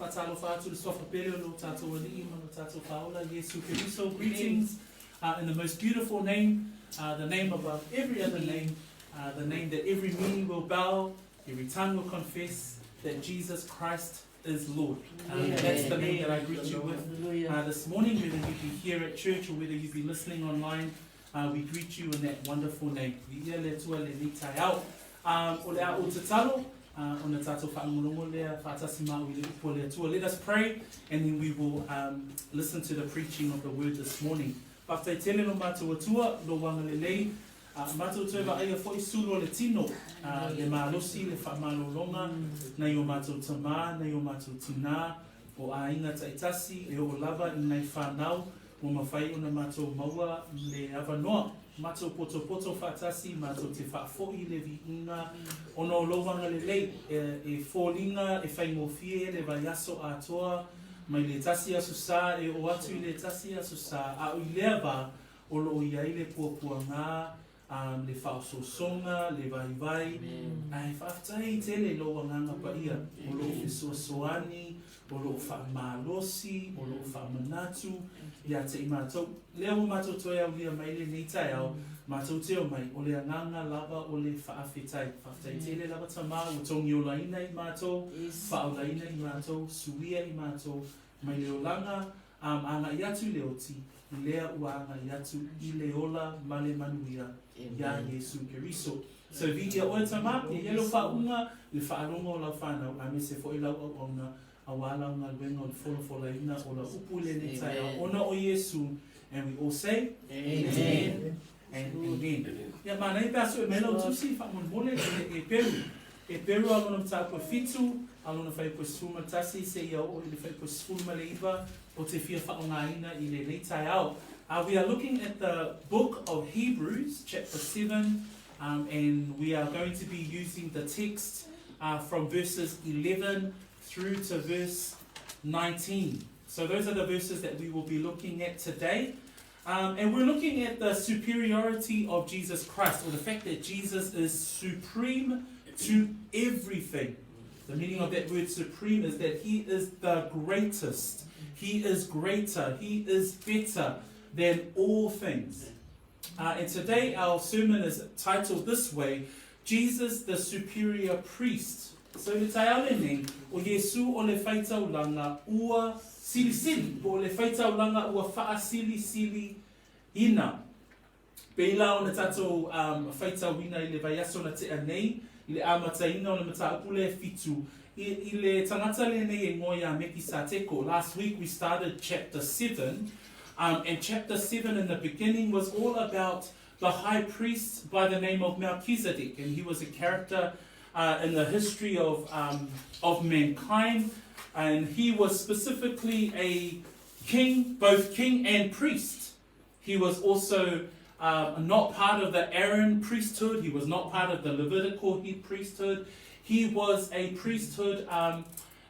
Faatalofa atu i le Suafa pele o lo tatou Alii ma lo tatou Faaola, Iesu Keriso. Greetings in the most beautiful name, the name above every other name, the name that every knee will bow, every tongue will confess that Jesus Christ is Lord. That's the name that I greet you with this morning, whether you be here at church or whether you be listening online. We greet you in that wonderful name. Viia le Atua lenei taeao. O le a ou tatalo, ona tatou faalogologo lea faatasi ma au i le upu a le Atua. Let us pray and then we will um, listen to the preaching of the word this morning. Faafetai tele lo matou Atua, lou agalelei, matou toe vaaia foi sulu o le tino, le malosi, le faamalologa, nai o matou tama, nai o matou tina, o aiga taitasi, e oo lava i nai fanau, Ua mafai ona matou maua le avanoa, matou potopoto faatasi, matou te faafoi le viiga ona o lou agalelei e foliga e faigofie le vaiaso atoa mai le tasi aso sa e oo atu i le tasi aso sa, a o i lea va o lo o i ai le puapuaga a le faaosoosoga, le vaivai, ae faafetai tele i lou Agaga Paia o lou fesoasoani, o lou faamalosi, o lou faamanatu ia te i matou. Lea ua matou toe aulia mai lenei taeao, matou te omai, o le agaga lava o le faafetai. Faafetai tele lava Tama ua togiolaina i matou, faaolaina i matou, suia i matou mai le olaga A agai atu i le oti, lea ua agai atu i le ola ma le manuia iā Iesu Keriso. So viia oe Tama, e i ai lou faauuga, le faalogo o lau fanau, aemaise foi lau auauna, auā lau galuega o le folafolaina o lau upu i lenei taeao, ona o Iesu, and we all say, Amen and Amen. Ia manaia pe a sue mai lau tusi faamolemole e Eperu. Eperu a lona mataupu e fitu, a lona fuaiupu e 11 seia oo i le fuaiupu e 19 o te fia faaaogaina i lenei taeao. We are looking at the book of Hebrews, chapter 7, and we are going to be using the text from verses 11 through to verse 19. So those are the verses that we will be looking at today. And we're looking at the superiority of Jesus Christ, or the fact that Jesus is supreme to everything. The meaning of that word supreme is that he is the greatest. He is greater. He is better than all things. And today our sermon is titled this way, Jesus the Superior Priest. So i le taeao lenei, o Iesu o le faitaulaga ua silisili, po o le faitaulaga ua faasilisili ina. Pei la ona tatou um, faitauina i le vaiaso na tea nei, i le amataina o le mataupu lea e fitu, i, i le tagata lenei e ngoe iā Mekisateko. Last week we started chapter 7, um, and chapter 7 in the beginning was all about the high priest by the name of Melchizedek, and he was a character uh, in the history of, um, of mankind, and he was specifically a king, both king and priest. He was also um, not part of the Aaron priesthood, he was not part of the Levitical priesthood. He was a priesthood um,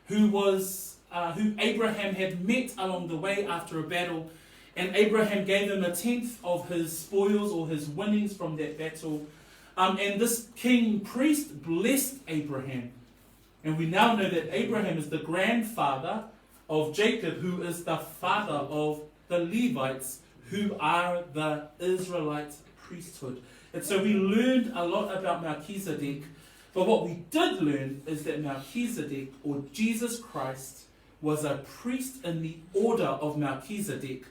who was uh, who Abraham had met along the way after a battle, and Abraham gave him a tenth of his spoils or his winnings from that battle. Um, and this king priest blessed Abraham. And we now know that Abraham is the grandfather of Jacob, who is the father of the Levites, who are the Israelite priesthood. And so we learned a lot about Melchizedek, but what we did learn is that Melchizedek, or Jesus Christ, was a priest in the order of Melchizedek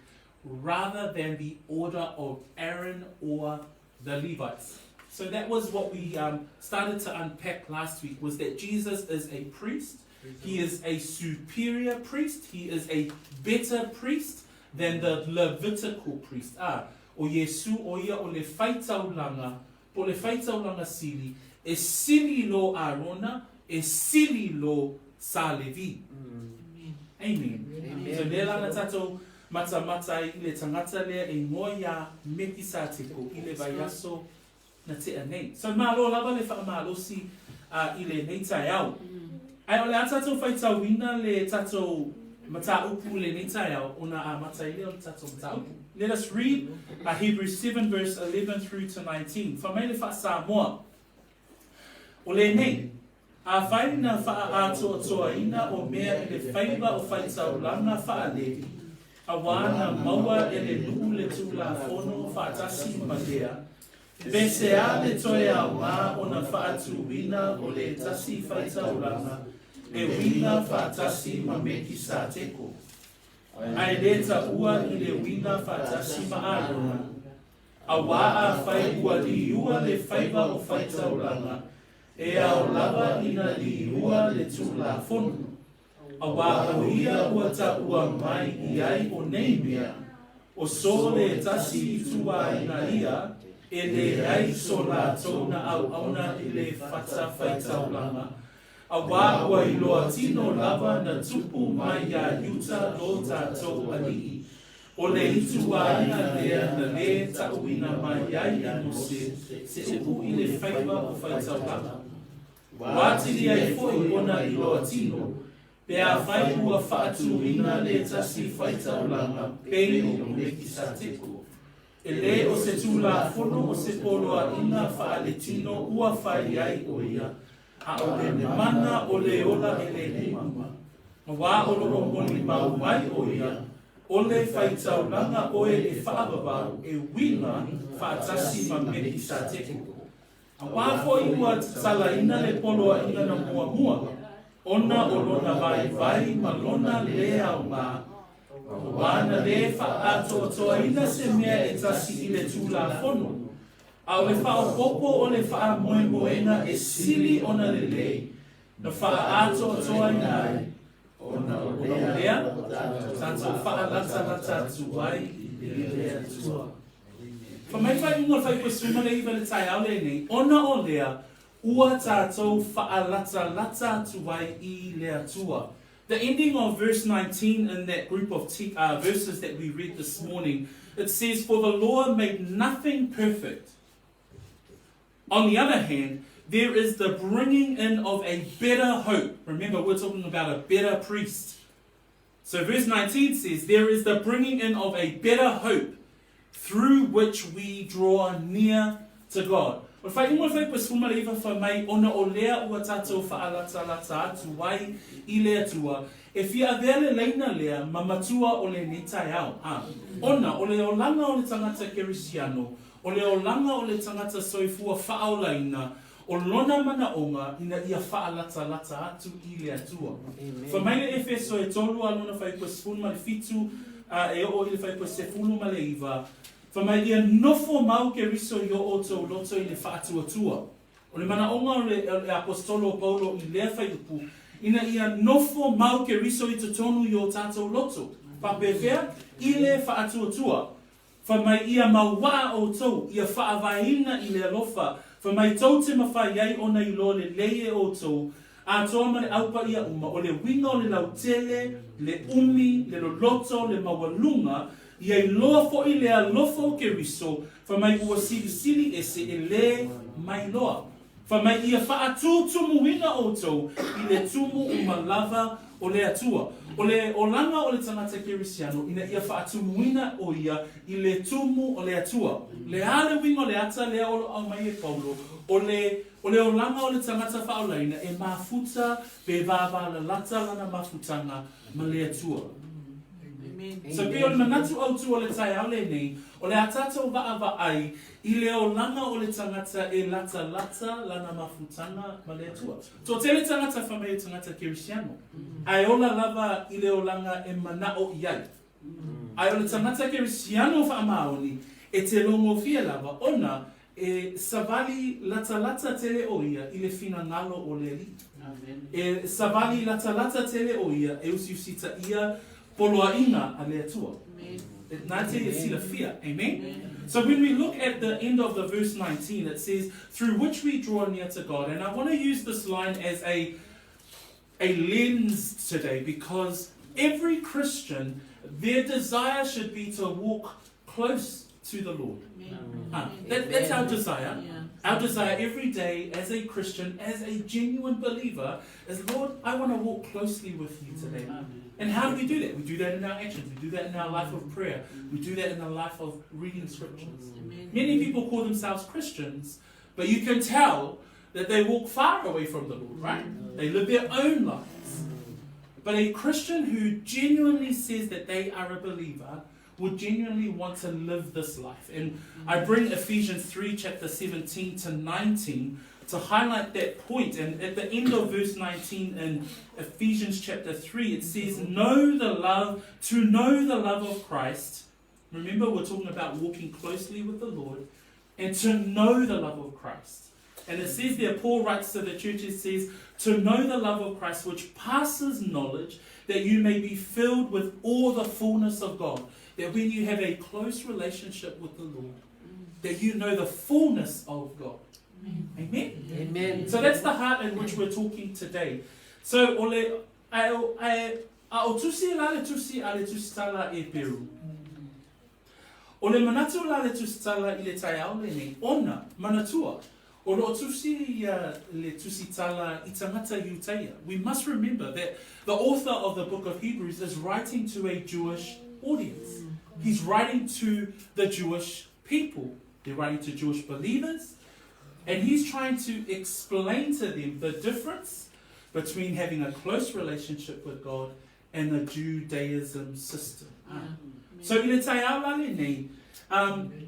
rather than the order of Aaron or the Levites. So that was what we um, started to unpack last week, was that Jesus is a priest. He is a superior priest. He is a better priest than the Levitical priest. Ah, o Iesu o ia o le faitaulaga, po le faitaulaga sili, e sili lo Arona, e sili lo sa Levi. Amen. Amen. So lea la na tatou matamata ai i le tagata lea e igoa iā Mekisateko i le vaiaso na tea nei. So malo lava le faamalosi uh, i lenei taeao. Ae o le a tatou faitauina le tatou mataupu i lenei taeao ona amata ai lea o le tatou mataupu. Let us read uh, Hebrews 7 verse 11 through to 19. Fai mai le faa-Samoa. O lenei, Afai na faaatoatoaina o mea i le faiva o faitaulaga faalevi, auā na maua e le nuu le Tulafono faatasi ma lea, pe se a le toe aogā ona faatuina o le tasi faitaulaga e uiga faatasi ma Mekisateko, ae lē taua i le uiga faatasi ma Arona? Auā afai ua liua le faiva o faitaulaga, e ao lava ina liua le Tulafono. Auā o ia ua taua mai i ai o nei mea, o so le tasi ituaiga ia, e leai so latou na auauna i le fatafaitaulaga, auā ua iloa tino lava na tupu mai iā Iuta lo tatou Alii, o le ituaiga lea na lē taʻuina mai ai e Mose se upu i le faiva o faitaulaga. Ua atili ai foi ona iloa tino, pe afai ua faatuina le tasi faitaulaga pei o Mekisateko, e lē o se Tulafono o se poloaiga faaletino ua fai ai o ia, a o le mana o le ola e lē uma. Auā o loo molimau mai o ia, o le faitaulaga oe e faavavau e uiga faatasi ma Mekisateko. Auā foi ua tatalaina le poloaiga na muamua, ona o lona vaivai ma lona lē aogā, auā na lē faaatoatoaina se mea e tasi i le Tulafono, a o le faaopoopo o le faamoemoega e sili ona lelei na faaatoatoaina ai, ona o lea tatou faalatalata atu ai i le Atua. Fai mai faaiuga o le fuaiupu e 19 i le taeao lenei, ona o lea ua tatou faalatalata atu ai i le Atua. The ending of verse 19 in that group of verses that we read this morning, it says, "For the law made nothing perfect. On the other hand, there is the bringing in of a better hope." Remember, we're talking about a better priest. So verse 19 says, "There is the bringing in of a better hope through which we draw near to God." O le faaiuga o le fuaiupu e 19 fai mai, ona o lea ua tatou faalatalata atu ai i le Atua, e fia avea le laina lea ma matua o lenei taeao. A, ona o le olaga o le tagata Kerisiano, o le olaga o le tagata soifua faaolaina, o lona manaoga ina ia faalatalata atu i le Atua. Fai mai le Efeso e tolu a lona fuaiupu e 17 a e oo i le fuaiupu e 19, fai mai ia nofo mau Keriso i o outou loto i le faatuatua. O le manaoga o le aposetolo o Paulo i lea fuaiupu, ina ia nofo mau Keriso i totonu i o tatou loto. Faapefea? I le faatuatua. Fai mai ia mauaa outou, ia faavaeina i le alofa, fai mai tou te mafai ai ona iloa lelei e outou, atoa ma le aupaia uma, o le uiga o le lautele, le umi, le loloto, le maualuga, ia iloa foi le alofa o Keriso, fai mai ua silisili ese e lē mailoa. Fai mai ia faatutumuina outou i le tumu uma lava o le Atua. O le olaga o le tagata Kerisiano ina ia faatumuina o ia i le tumu o le Atua. Le a le uiga o le ata lea o lo aumai e Paulo, o le o le olaga o le tagata faaolaina e mafuta pe vavalalata lana mafutaga ma le Atua. So pei o le manatu autu o le taeao lenei, o le a tatou vaavaai i le olaga o le tagata e latalata lana mafutaga ma le Atua. Toatele tagata fai mai o tagata Kerisiano, ae ola lava i le olaga e manao i ai. Ae o le tagata Kerisiano faamaoni e te logofie lava ona e savali latalata tele o ia i le finagalo o le Alii. E savali latalata tele o ia e usiusitaia poloaiga a le Atua. Na te silafia. Amen? So when we look at the end of the verse 19, it says, "Through which we draw near to God." And I want to use this line as a lens today because every Christian, their desire should be to walk close to the Lord. That's our desire. Our desire every day as a Christian, as a genuine believer, is, "Lord, I want to walk closely with you today." And how do we do that? We do that in our actions. We do that in our life of prayer. We do that in the life of reading scriptures. Amen. Many people call themselves Christians, but you can tell That they walk far away from the Lord, right? They live their own lives. But a Christian who genuinely says that they are a believer would genuinely want to live this life. And I bring Ephesians 3, chapter 17 to 19 to highlight that point. And at the end of verse 19 in Ephesians chapter 3, it says, Know the love, to know the love of Christ. Remember, we're talking about walking closely with the Lord and to know the love of Christ. And it says there, Paul writes to the church, it says, to know the love of Christ which passes knowledge, that you may be filled with all the fullness of God. That when you have a close relationship with the Lord, that you know the fullness of God. Amen? Amen. So that's the heart in which we're talking today. So, ole, a, a o tusi la le tusi a le tusi tala e Peru. O le manatu la le tusitala i le taeao lenei, ona, manatua, o lo o tusi ia le tusitala i tagata Iutaia. We must remember that the author of the book of Hebrews is writing to a Jewish audience. He's writing to the Jewish people. They're writing to Jewish believers. And he's trying to explain to them the difference between having a close relationship with God and the Judaism system. So i le taeao la lenei,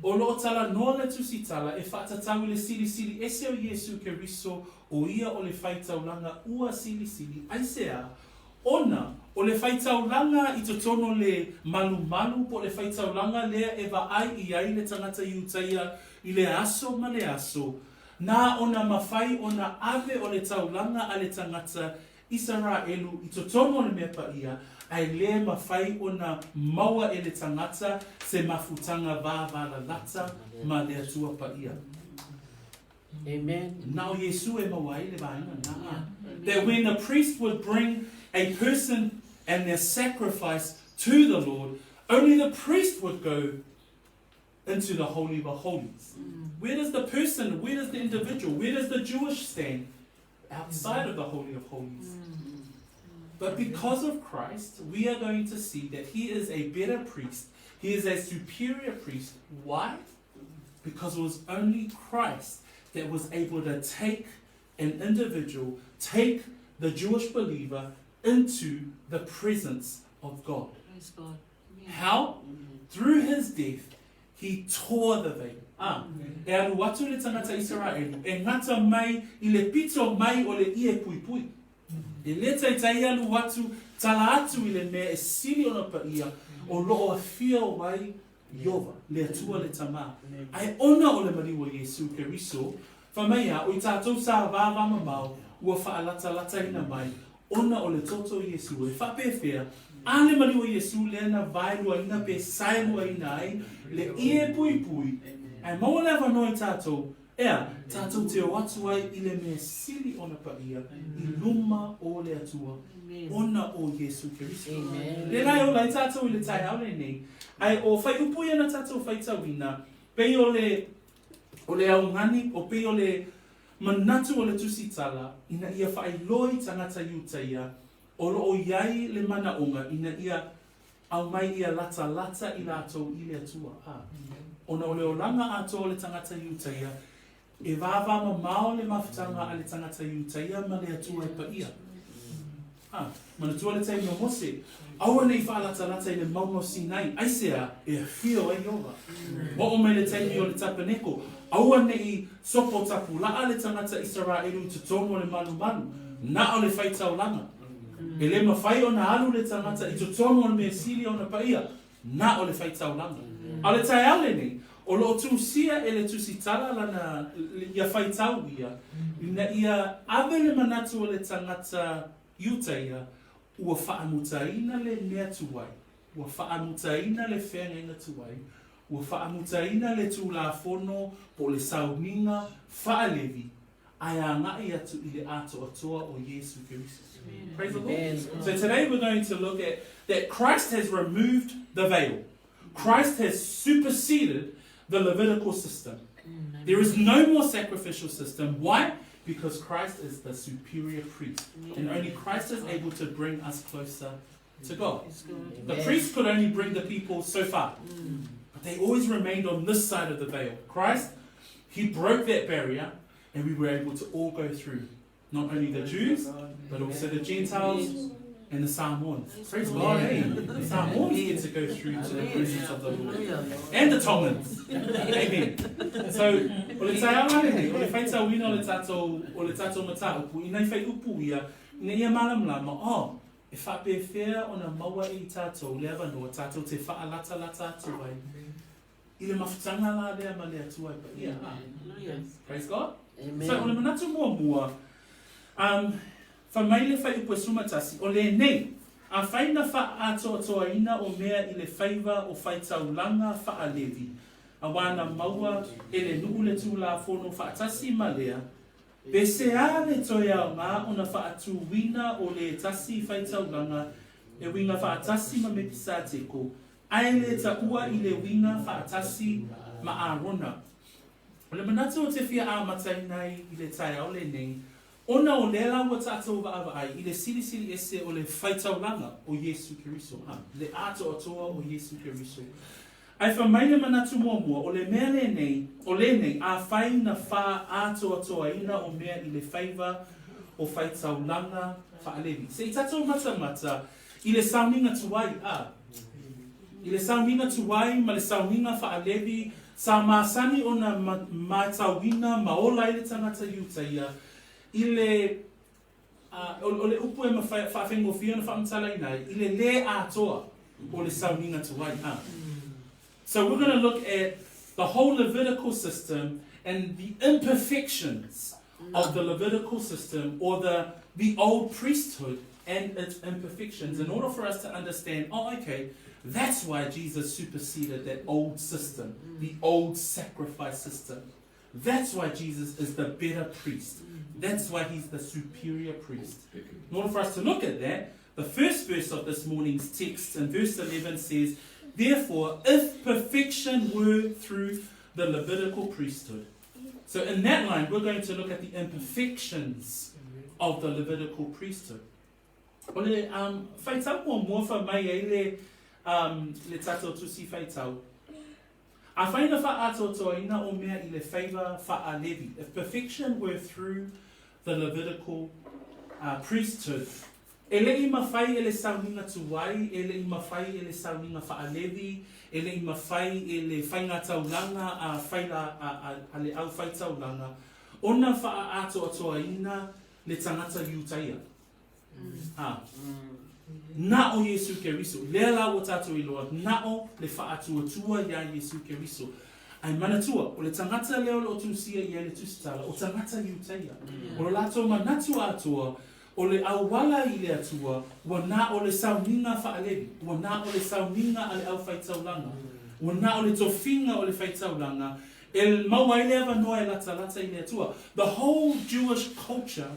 o lo o talanoa le tusitala e faatatau i le silisili ese o Iesu Keriso o ia o le faitaulaga ua silisili, aisea? Ona o le faitaulaga i totonu o le malumalu po o le faitaulaga lea e vaai i ai le tagata Iutaia i le aso ma le aso, na ona mafai ona ave o le taulaga a le tagata Isaraelu i totonu o le mea paia, ae le mafai ona maua e le tagata se mafutaga vavalalata ma le Atua paia. Amen. Na o Iesu e maua ai le vaega lena. That when the priest would bring a person and their sacrifice to the Lord, only the priest would go into the Holy of Holies. Where does the person, where does the individual, where does the Jewish stand? Outside of the Holy of Holies. But because of Christ, we are going to see that he is a better priest. He is a superior priest. Why? Because it was only Christ that was able to take an individual, take the Jewish believer into the presence of God. Praise God. How? Through his death, he tore the veil. Ah, e alu atu le tagata Isaraelu, e gata mai i le pito mai o le ie puipui. E le taitai alu atu, tala atu i le mea e sili ona paia, o lo o afio ai Ieova, le Atua le Tama. Ae ona o le maliu o Iesu Keriso, fai mai a o i tatou sa vavamamao ua faalatalataina mai ona o le toto o Iesu e faapefea a le maliu o Iesu lea na vaeluaina pe saeluaina ai le ie puipui ae maua le avanoa i tatou ea tatou te o atu ai i le mea sili ona paia i luma o le Atua ona o Iesu Keriso. Lea la e ola ai tatou i le taeao lenei, ae o whaiupu ia na tatou faitauina, pei o le, o le augani, o pei o le manatu o le tusitala, ina ia faailoa i tagata Iutaia, o lo o i ai le manaoga ina ia aumai ia latalata i latou i le Atua. A, ona o le olaga atoa o le tagata Iutaia, e vavamamao le mafutaga a le tagata Iutaia ma le Atua e paia. A, manatua le taimi o Mose, aua ne i faalatalata i le mauga o Sinai, aisea e afio ai Ieova. Oo mai le taimi o le tapeneko, aua ne i sopo tapulaa le tagata Isaraelu i totonu o le malumalu, na o le faitaulaga. E le mafai ona alu le tagata i totonu o le mea sili ona paia, na o le faitaulaga. A o le taeao lenei, o lo o tusia e le tusitala lana ia faitau ia, ina ia ave le manatu o le tagata Iutaia, ua faamutaina le mea tuai, ua faamutaina le feagaiga tuai, ua faamutaina le Tulafono po o le sauniga faalevi, ae agai atu i le atoatoa o Iesu Keriso. Praise the Lord. So today we're going to look at that Christ has removed the veil. Christ has superseded the Levitical system. There is no more sacrificial system. Why? Because Christ is the superior priest. And only Christ is able to bring us closer to God. The priest could only bring the people so far. But they always remained on this side of the veil. Christ, he broke that barrier. And we were able to all go through, not only the Jews, but also the Gentiles and the Samoans. Praise God, eh? The Samoans get to go through to the presence of the Lord. And the Tongans. Amen. So, o le taeao la lenei, o le faitauina o le tātou, o le tātou mataupu, ina i whaiupu ia, ina ia malamalama, oh, e whaapefea ona maua e i tātou le avanoa, tātou te whaalatalata atu ai, i le mafutaga la lea ma le Atua e paia. Ah. Praise God. Amen. So, o le manatu muamua, fai mai le fuaiupu e 11, o lenei, afai na faaatoatoaina o mea i le faiva o faitaulaga faa-Levi, auā na maua e le nuu le Tulafono faatasi ma lea, pe se a le toe aoga ona faatūina o le tasi faitaulaga e uiga faatasi ma Mekisateko, ae le taua i le uiga faatasi ma Arona. O le manatu ou te fia amataina ai i le taeao lenei, ona o lea la ua tatou vaavaai i le silisili ese o le faitaulaga o Iesu Keriso, a, le atoatoa o Iesu Keriso. Ae fai mai le manatu muamua, o le mea lenei, o lenei, afai na faaatoatoaina o mea i le faiva o faitaulaga faa-Levi. Se i tatou matamata i le sauniga tuai, a, i le sauniga tuai ma le sauniga faa-Levi, sa masani ona matauina ma ola ai le tagata Iuta ia i le, a, o le upu e mafai, faafaigofie ona faamatalaina ai, i le lē atoa o le sauniga tuai, a. So we're going to look at the whole Levitical system and the imperfections of the Levitical system, or the old priesthood and its imperfections, in order for us to understand, oh, okay, that's why Jesus superseded that old system, the old sacrifice system. That's why Jesus is the better priest. That's why he's the superior priest. In order for us to look at that, the first verse of this morning's text in verse 11 says, Therefore, if perfection were through the Levitical priesthood. So in that line, we're going to look at the imperfections of the Levitical priesthood. O le faitau muamua fai mai ai le tātou tusi faitau. Afai na faaatoatoaina o mea i le faiva faa-Levi. If perfection were through the Levitical priesthood, e le i mafai e le sauniga tuai, e le i mafai e le sauniga faa-Levi, e le i mafai e le faigataulaga a faila a le au faitaulaga, ona faaatoatoaina le tagata Iutaia. A. Na o Iesu Keriso. Lea la ua tatou iloa, na o le faatuatua iā Iesu Keriso. Ae manatua, o le tagata lea o lo o tusia i ai le tusitala, o tagata Iutaia. O lo latou manatu atoa, o le auala i le Atua, ua na o le sauniga faa-Levi, ua na o le sauniga a le au faitaulaga, ua na o le tofiga o le faitaulaga, e maua ai le avanoa e latalata i le Atua. The whole Jewish culture,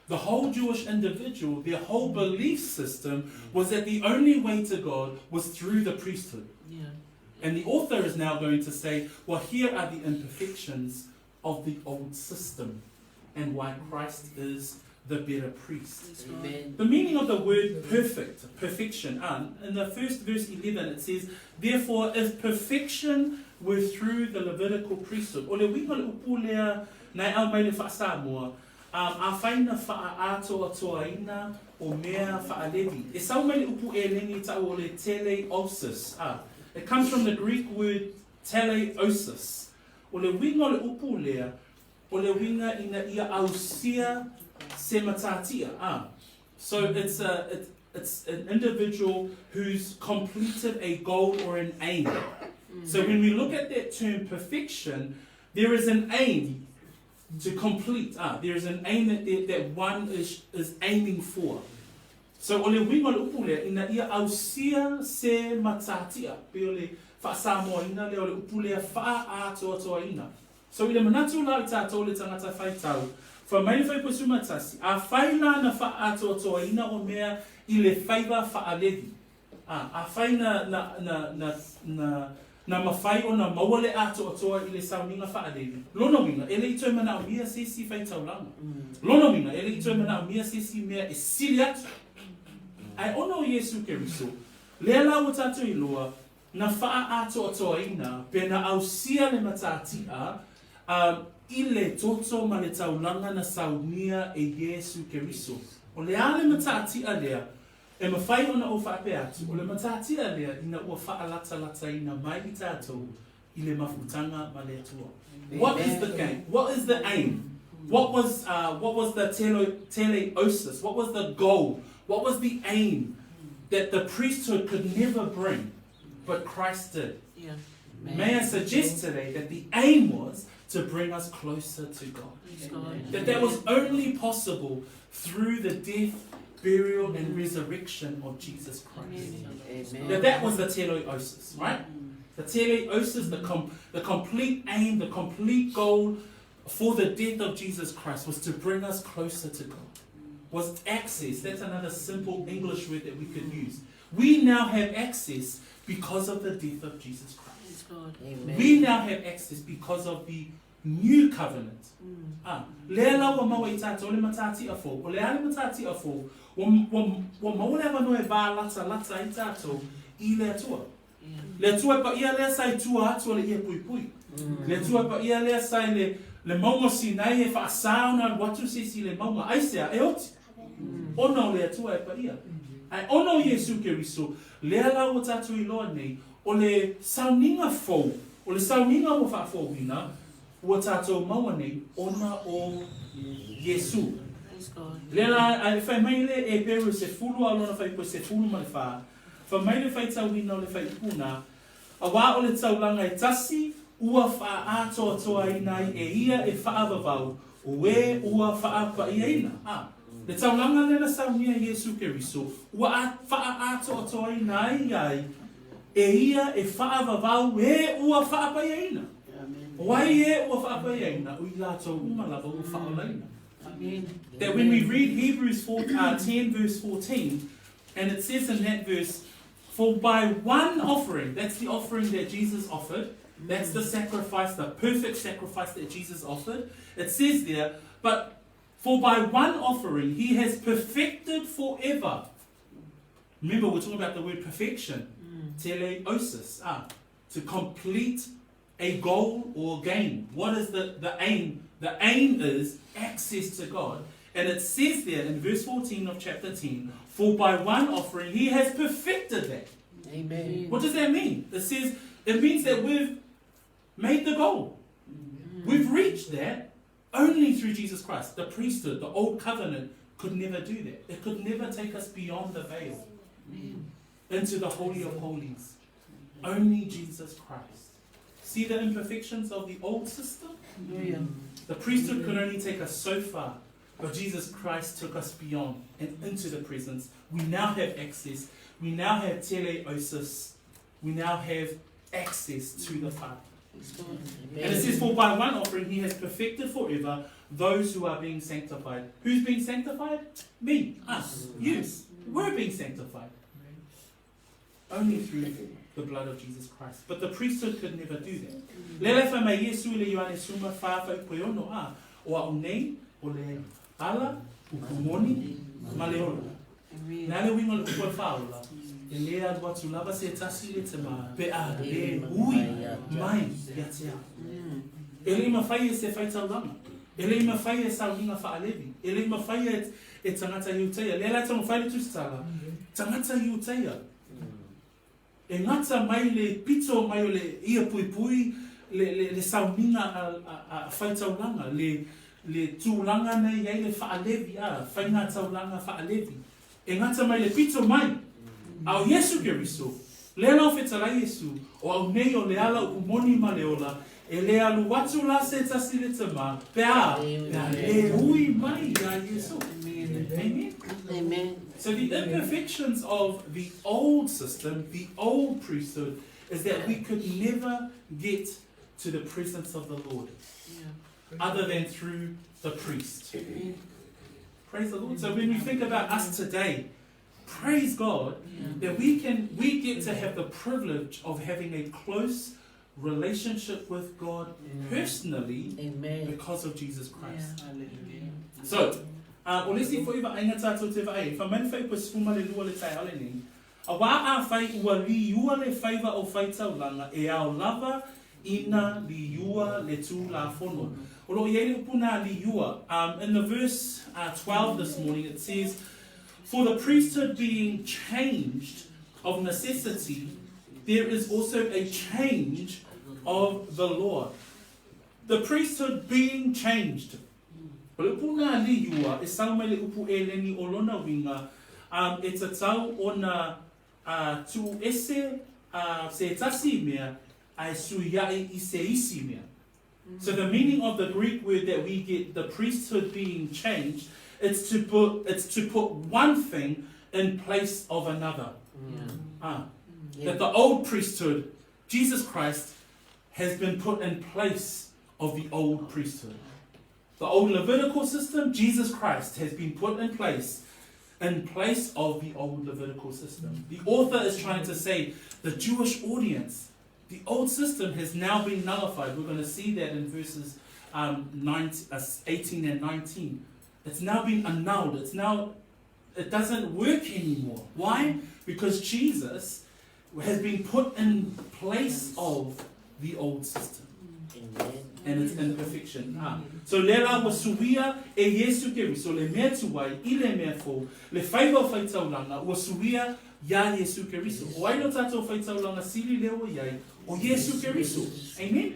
the whole Jewish individual, their whole belief system was that the only way to God was through the priesthood. And the author is now going to say, well, here are the imperfections of the old system and why Christ is the better priest. Amen. The meaning of the word perfect, perfection, in the first verse 11 it says, Therefore, if perfection were through the Levitical priesthood, o le uiga o le upu lea na e aumai le faa-Samoa, afai na faaatoatoaina o mea faa-Levi. E sau mai le upu Eleni ta'u o le teleosis. It comes from the Greek word teleosis. O le uiga o le upu lea, o le uiga ina ia ausia se matatia. So it's an individual who's completed a goal or an aim. So when we look at that term perfection, there is an aim to complete. There is an aim that one is aiming for. So o le uiga o le upu lea, ina ia ausia se matatia, pe o le faasamoaina lea o le upu lea faaatoatoaina. So i le manatu la i tātou le tagata faitau, fai mai le fuaiupu 11, afai la na faaatoatoaina o mea i le faiva faa-Levi. Afai na mafai ona maua le atoatoa i le sauniga faa-Levi. Lona uiga, e le i toe manaomia se isi faitaulaga. Lona uiga, e le i toe manaomia se isi mea e sili atu. Ae ona o Iesu Keriso, lea la ua tatou iloa, na faaatoatoaina pe na ausia le matatia. um, i le toto ma le taulaga na saunia e Iesu Keriso. O le a le matatia lea e mafai ona ou faapea atu, o le matatia lea ina ua faalatalataina mai i tatou i le mafutaga ma le Atua. What is the game? What is the aim? What was, uh, what was the tele, teleosis? What was the goal? What was the aim that the priesthood could never bring, but Christ did? Yeah. May I suggest today that the aim was to bring us closer to God. Praise God. That that was only possible through the death, burial, and resurrection of Jesus Christ. Amen. That that was the teleosis, right? The teleosis, the, com- the complete aim, the complete goal for the death of Jesus Christ was to bring us closer to God. Was access. That's another simple English word that we could use. We now have access because of the death of Jesus Christ. Praise God. Amen. We now have access because of the new covenant. Ah, lea la ua maua i tātou le matatia fou. O le a le matatia fou, ua, ua, ua maua le avanoa e vālatalata ai tātou i le Atua. Yeah. Le Atua e paia lea sa i tua atu o le ie puipui. Le Atua e paia lea sa i le, le mauga o Sinai e whaasā ona alu atu se isi i le mauga. Aisea, e oti. Ona o le Atua e paia. Ae ona o Iesu Keriso, lea la ua tātou iloa nei, o le sauniga fou, o le sauniga ua faafouina, ua tātou maua nei, ona o Iesu. Praise God. Lea la, ae fai mai le Eperu 10 a o lona faaiupu 14, fai mai le faitauina o le faaiupu lena, auā o le taulaga e tasi ua faaatoatoaina ai e ia e faavavau o e ua faapaiaina. A, le taulaga lea na saunia e Iesu Keriso, ua faaatoatoaina ai ai e ia e faavavau e ua faapaiaina. O ai e ua faapaiaina, o i latou uma lava ua faaolaina. Amen. That when we read Hebrews 4, 10 verse 14, and it says in that verse, For by one offering, that's the offering that Jesus offered, that's the sacrifice, the perfect sacrifice that Jesus offered. It says there, but for by one offering he has perfected forever. Remember, we're talking about the word perfection, teleosis, to complete a goal or gain. What is the, the aim? The aim is access to God. And it says there in verse 14 of chapter 10, for by one offering he has perfected that. Amen. What does that mean? It says it means that we've made the goal. We've reached that only through Jesus Christ. The priesthood, the old covenant, could never do that. It could never take us beyond the veil into the Holy of Holies. Only Jesus Christ. See the imperfections of the old system? Hallelujah. The priesthood could only take us so far, but Jesus Christ took us beyond and into the presence. We now have access. We now have teleosis. We now have access to the Father. Praise God. And it says, For by one offering he has perfected forever those who are being sanctified. Who's being sanctified? Me, us, you. We're being sanctified. Only through the blood of Jesus Christ. But the priesthood could never do that. Lea la e fai mai Iesu i le Ioane 14 faaiupu e 6 a, o a'u nei, o le ala, upu moni, ma le ola. Amen. O le a le uiga o le upu o le faaola, e lē alu atu lava se tasi i le Tamā, pe a lē ui mai ia te au. E le i mafai e se faitaulaga, e le i mafai e sauniga faalevi, e le i mafai e, e tagata Iutaia. Lea la e taumafai le Tusitala, tagata Iutaia, e gata mai le pito mai o le ie puipui, le, le, le sauniga a, a, a faitaulaga, le, le tulaga na i ai le faalevi, a, faigataulaga faalevi. E gata mai le pito mai, a o Iesu Keriso, lea la o fetalai Iesu, o a'u nei o le ala upu moni ma le ola, e lē alu atu la se tasi i le Tamā, pe a, pe a lē ui mai iā Iesu. Amen. Amen. So the imperfections of the old system, the old priesthood, is that we could never get to the presence of the Lord Yeah. other than through the priest. Amen. Praise the Lord. So when we think about us today, praise God Yeah. that we can we get to have the privilege of having a close relationship with God personally Amen. because of Jesus Christ. Yeah. So, o le isi foi vaaiga tatou te vaai ai, fai mai le faaiupu e 12 le taeao lenei, auā afai ua liua le faiva o faitaulaga e ao lava Ina liua le Tulafono. O loo i ai le upu na liua. In the verse 12 this morning it says, For the priesthood being changed of necessity, there is also a change of the law. The priesthood being changed. O le upu na liua, e sau mai le upu Eleni o lona uiga, e tatau ona tuu ese se tasi mea ae suia'i i se isi mea. So the meaning of the Greek word that we get the priesthood being changed, it's to put, it's to put one thing in place of another. That the old priesthood, Jesus Christ, has been put in place of the old priesthood. The old Levitical system, Jesus Christ, has been put in place in place of the old Levitical system. The author is trying to say the Jewish audience, the old system has now been nullified. We're going to see that in verses 19, 18 and 19. It's now been annulled. It's now, it doesn't work anymore. Why? Because Jesus has been put in place of the old system. And its imperfection. So le la ua suia e Iesu Keriso le mea tuai i le mea fou, le faiva o faitaulaga ua suia iā Iesu Keriso. O ai lo tatou faitaulaga sili lea ua i ai? O Iesu Keriso. Amen?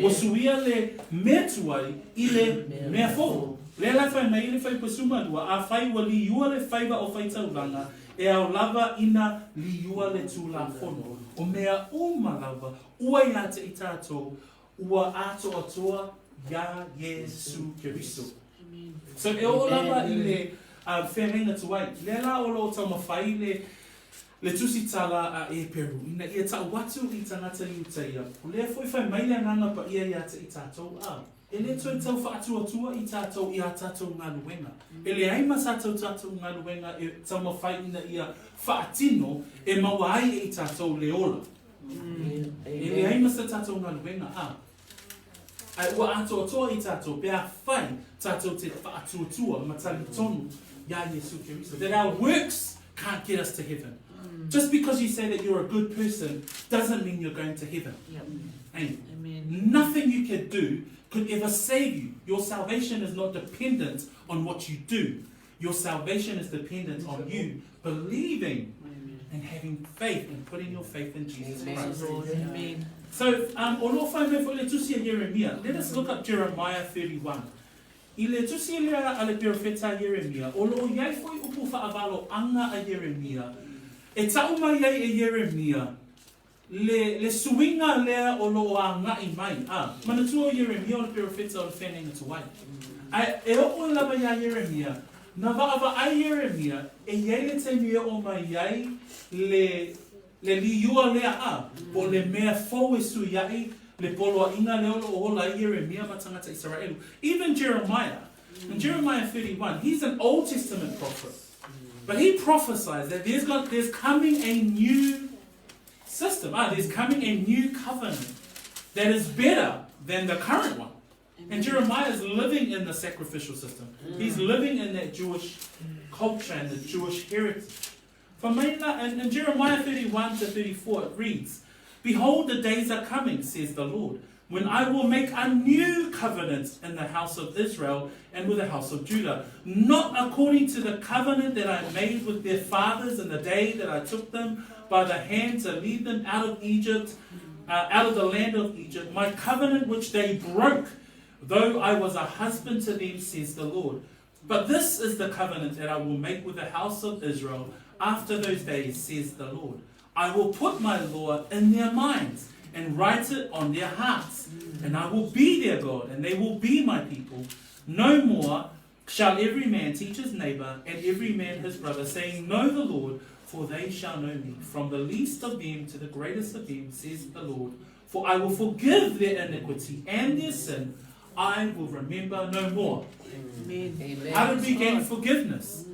Ua suia le mea tuai i le mea fou. Lea la e fai mai i le Fuaiupu 12, afai ua liua le faiva o faitaulaga, e ao lava ina liua le Tulafono. O mea uma lava ua iā te i tatou, ua atoatoa iā Iesu Keriso. So e oo lava i le feagaiga tuai, lea la o lo o taumafai le le tusitala a Eperu ina ia ta'u atu i tagata Iutaia, o lea foi fai mai le Agaga Paia iā te i tatou, ā, e le toe tau faatuatua i tatou i ā tatou galuega. E leai ma sa tatou tatou galuega e taumafai ina ia faatino e maua ai e i tatou le ola. E leai ma sa tatou galuega, ā, ae ua atoatoa i tatou pe afai tatou te faatuatua ma talitonu iā Iesu Keriso. That our works can't get us to heaven. Just because you say that you're a good person doesn't mean you're going to heaven. Amen. Amen. Nothing you could do could ever save you. Your salvation is not dependent on what you do. Your salvation is dependent on you believing Amen. and having faith and putting your faith in Jesus Amen. Christ. Lord. Amen. So, o lo o fai mai foi le tusi a Ieremia. Let us look up Jeremiah 31. I le tusi lea a le perofeta a Ieremia, o lo o i ai foi upu faavaloaga a Ieremia, e ta'u mai ai e Ieremia le, le suiga lea o lo o aga'i mai. A, manatua o Ieremia o le perofeta o le feagaiga tuai. Ae e oo lava iā Ieremia, na vaavaai Ieremia e i ai le taimi e oo mai ai le le liua lea a, po o le mea fou e suia'i le poloaiga lea o lo o ola ai Ieremia ma tagata Isaraelu. Even Jeremiah, in Jeremiah 31, he's an Old Testament prophet. But he prophesies that there's coming a new system. There's coming a new covenant that is better than the current one. And Jeremiah is living in the sacrificial system. He's living in that Jewish culture and the Jewish heritage. For in Jeremiah 31 to 34, it reads, Behold, the days are coming, says the Lord, when I will make a new covenant in the house of Israel and with the house of Judah, not according to the covenant that I made with their fathers in the day that I took them by the hand to lead them out of Egypt, out of the land of Egypt, my covenant which they broke, though I was a husband to them, says the Lord. But this is the covenant that I will make with the house of Israel after those days, says the Lord. I will put my law in their minds and write it on their hearts, and I will be their God, and they will be my people. No more shall every man teach his neighbor and every man his brother, saying, Know the Lord, for they shall know me, from the least of them to the greatest of them, says the Lord. For I will forgive their iniquity and their sin, I will remember no more. Amen. How did we gain forgiveness?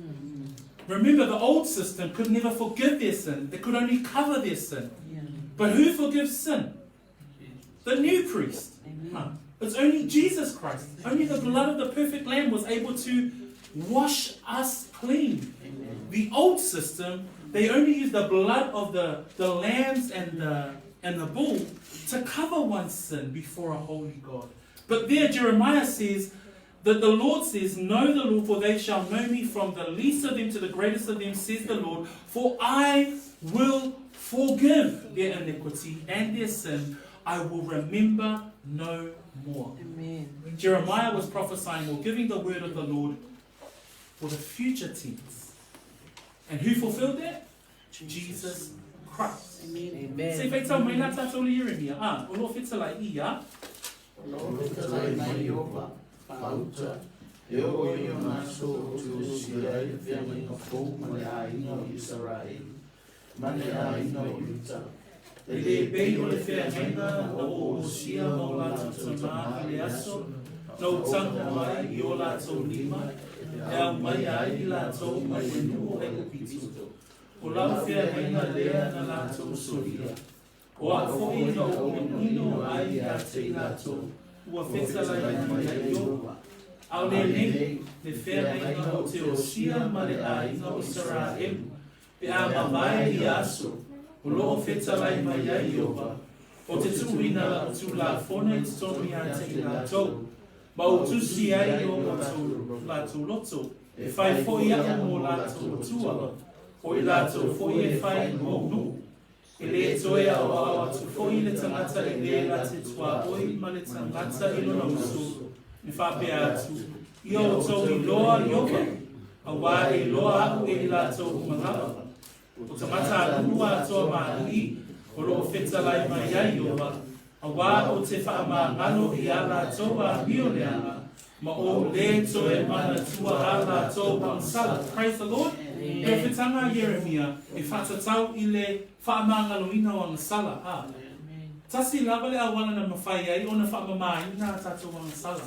Remember, the old system could never forgive their sin. It could only cover their sin. Yeah. But who forgives sin? The new priest. Amen. It's only Jesus Christ. Only the blood of the perfect Lamb was able to wash us clean. Amen. The old system, they only used the blood of the lambs and the and the bull to cover one's sin before a holy God. But there Jeremiah says that the Lord says, Know the Lord, for they shall know me from the least of them to the greatest of them, says the Lord, for I will forgive their iniquity and their sin. I will remember no more. Amen. Jeremiah was prophesying or giving the word of the Lord for the future tense. And who fulfilled that? Jesus Christ. Amen. Se whaitau mai la tātou le Jeremia, a, o lo whitalai ia, O lo fetalai mai Ieova, fa'auta, e oo ia ona aso ou te osia ai le feagaiga fou ma le aiga o Isaraelu ma le aiga o Iuta, E le pei o le feagaiga na ou osia ma o latou tamā i le aso na ou tago ai i o latou lima e aumai ai i latou mai le nuu o Aikupito. O lau feagaiga lea na latou solia. O au foi na ou inoino ai ia te i latou, ua fetalai mai ai Ieova. A o lenei le feagaiga ou te osia ma le aiga o Isaraelu, pe a mavae ia aso, o lo o fetalai mai ai Ieova, ou te tuuina lau Tulafono i totonu ia te i latou, ma ou tusi ai i o latou loto, e fai foi aʻu mo latou Atua, o i latou foi e fai mou nuu. E le toe aoao atu foi le tagata i le na te tuaoi ma le tagata i lona uso, e faapea atu, Ia outou iloa Ieova, auā e iloa aʻu e i latou uma lava. O tagata a nuu atoa ma alii o lo o fetalai mai ai Ieova, auā ou te faamagalo i a latou amio leaga, ma ou le toe manatua a latou agasala. Praise the Lord. Perofetanga a Ieremia e faatatau i le faamagaloina o agasala, a. Tasi lava le auala na mafai ai ona faamamaina a tatou agasala,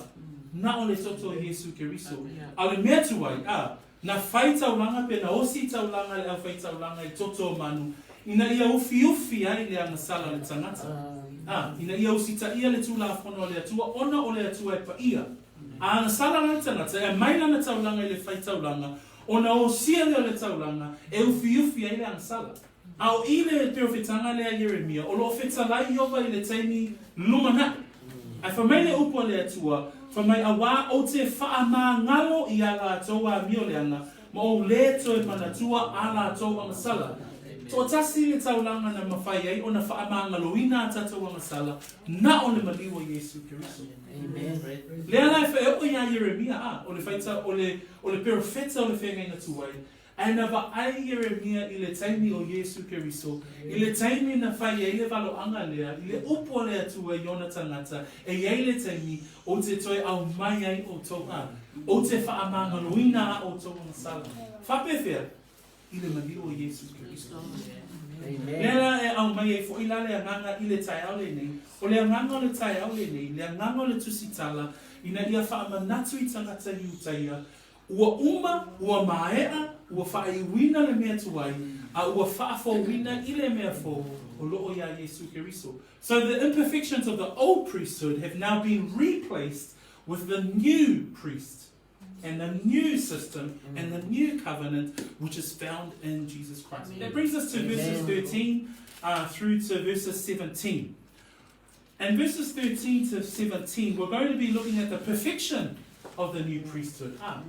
na o le toto o Iesu Keriso. A o le mea tuai, a, na fai taulaga pe na osi taulaga le aufaitaulaga i toto o manu, ina ia ufiufi ai le agasala o le tagata, a, ina ia usitaia le Tulafono a le Atua ona o le Atua e paia. A agasala la le tagata, e aumai lana taulaga i le faitaulaga, ona osia lea o le taulaga, e ufiufi ai le agasala. A o i le perofetaga lea a Ieremia, o lo o fetalai Ieova i le taimi lumanai. Ae fai mai le upu a le Atua, fai mai, Auā ou te faamagalo i a latou amio leaga, ma ou lē toe manatua a latou agasala. Toatasi le taulaga na mafai ai ona faamagaloina a tatou agasala, na o le maliu o Iesu Keriso. Lea la e whaeoo iā Ieremia, a, o le whaita, o le, o le perofeta o le wheagaina tuai, Ae na vaai Ieremia i le taimi o Iesu Keriso, i le taimi na fai ai le valoaga lea, i le upu a le Atua i ona tagata, e i ai le taimi ou te toe aumai ai outou a, ou te faamagaloina a outou agasala. Faapefea? I le maliu o Iesu Keriso. Lea la e aumai ai foi la le agaga i le taeao lenei, o le agaga o le taeao lenei, le agaga o le Tusitala, ina ia faamanatu i tagata Iutaia, Ua uma, ua maea, ua faaiuina le mea tuai, a ua faafouina i le mea fou o lo o iā Iesu Keriso. So the imperfections of the old priesthood have now been replaced with the new priest and the new system and the new covenant which is found in Jesus Christ. That brings us to verses 13 through to verses 17. And verses 13 to 17, we're going to be looking at the perfection of the new priesthood. A,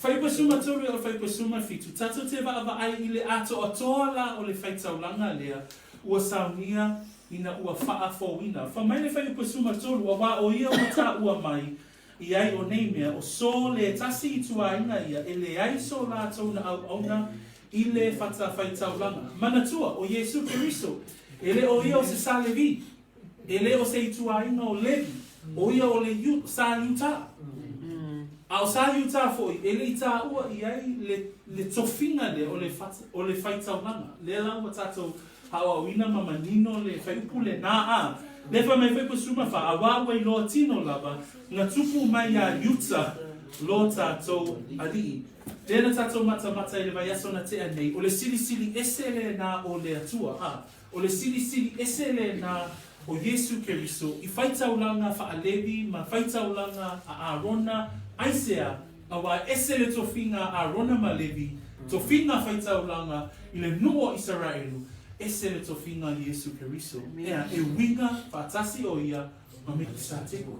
Faipasuma tolu e o le faipasuma fitu, tatou te vaavaai i le atoatoa la o le faitaulaga lea ua saunia ina ua faafouina. Fa mai le faipasuma tolu, auā o ia ua taua mai i ai o nei mea, o so le tasi i tuaina ia, e leai so latou na auauna i le fata faitaulaga. Manatua, o Iesu Keriso, e le o ia o se sa Levi, E le o se ituaiga o Levi, ʻo ia o le Yu, sa Iutā. A o sa Iutā foʻi, e le i tāua i ai le, le tofiga lea o le, o le faitaulaga. Lea la ua tatou haʻohaʻoina ma manino le faiupu lenā, a lea fai mai foi ko Suma fa, auā ua iloa tino lava, na tupu mai iā Iuta lo tatou aliʻi. Lea na tatou matamata i le vaiaso na tea nei, o le silisili ese lenā o le Atua, a O le silisili ese lenā o Iesu Keriso i faitaulaga faa-Levi ma faitaulaga a Arona, aisea, auā ese le tofiga a Arona ma Levi, tofiga faitaulaga i le nuu o Isaraelu, Ese le tofiga o Iesu Keriso. Ea, e uiga faatasi o ia ma Mekisateko.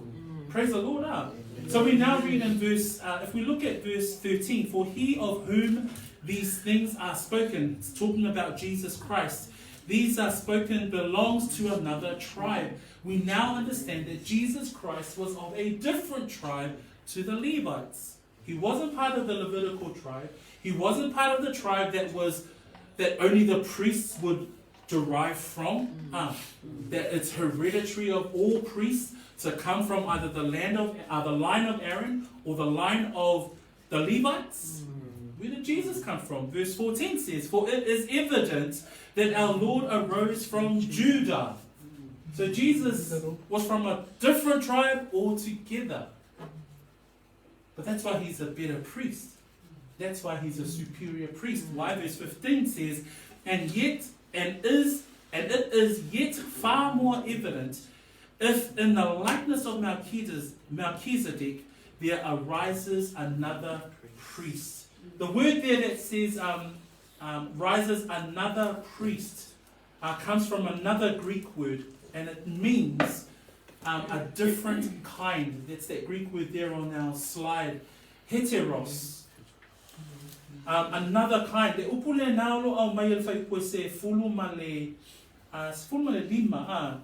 Praise the Lord, ah. So we now read in verse, if we look at verse 13, for he of whom these things are spoken, it's talking about Jesus Christ, these are spoken belongs to another tribe. We now understand that Jesus Christ was of a different tribe to the Levites. He wasn't part of the Levitical tribe. He wasn't part of the tribe that was that only the priests would derive from. That it's hereditary of all priests to come from either the land of the line of Aaron or the line of the Levites. Where did Jesus come from? Verse 14 says, For it is evident that our Lord arose from Judah. So Jesus was from a different tribe altogether. But that's why he's a better priest. That's why he's a superior priest. Why? Verse 15 says, And yet, and is, and it is yet far more evident if in the likeness of Melchizedek there arises another priest. The word there that says rises another priest comes from another Greek word, and it means a different kind. That's that Greek word there on our slide. Heteros. Another kind. Le upu lena o lo o aumai e le fuaiupu e 15.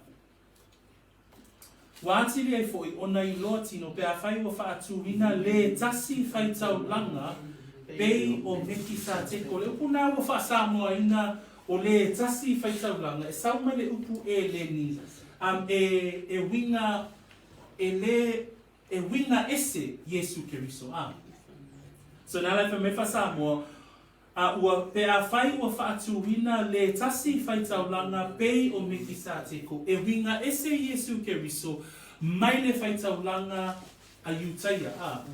Ua atili ai foʻi ona iloa tino pe afai ua faatuina le tasi faitaulaga pei o Mekisateko. Le upu na ua faasamoaina o le tasi faitaulaga e sau mai le upu Eleni e e uiga e le e uiga ese Iesu Keriso. A. So na lai fai mai faasamoa a ua pe afai ua faatuina le tasi faitaulaga pei o Mekisateko e uiga ese Iesu Keriso mai le faitaulaga a Iutaia a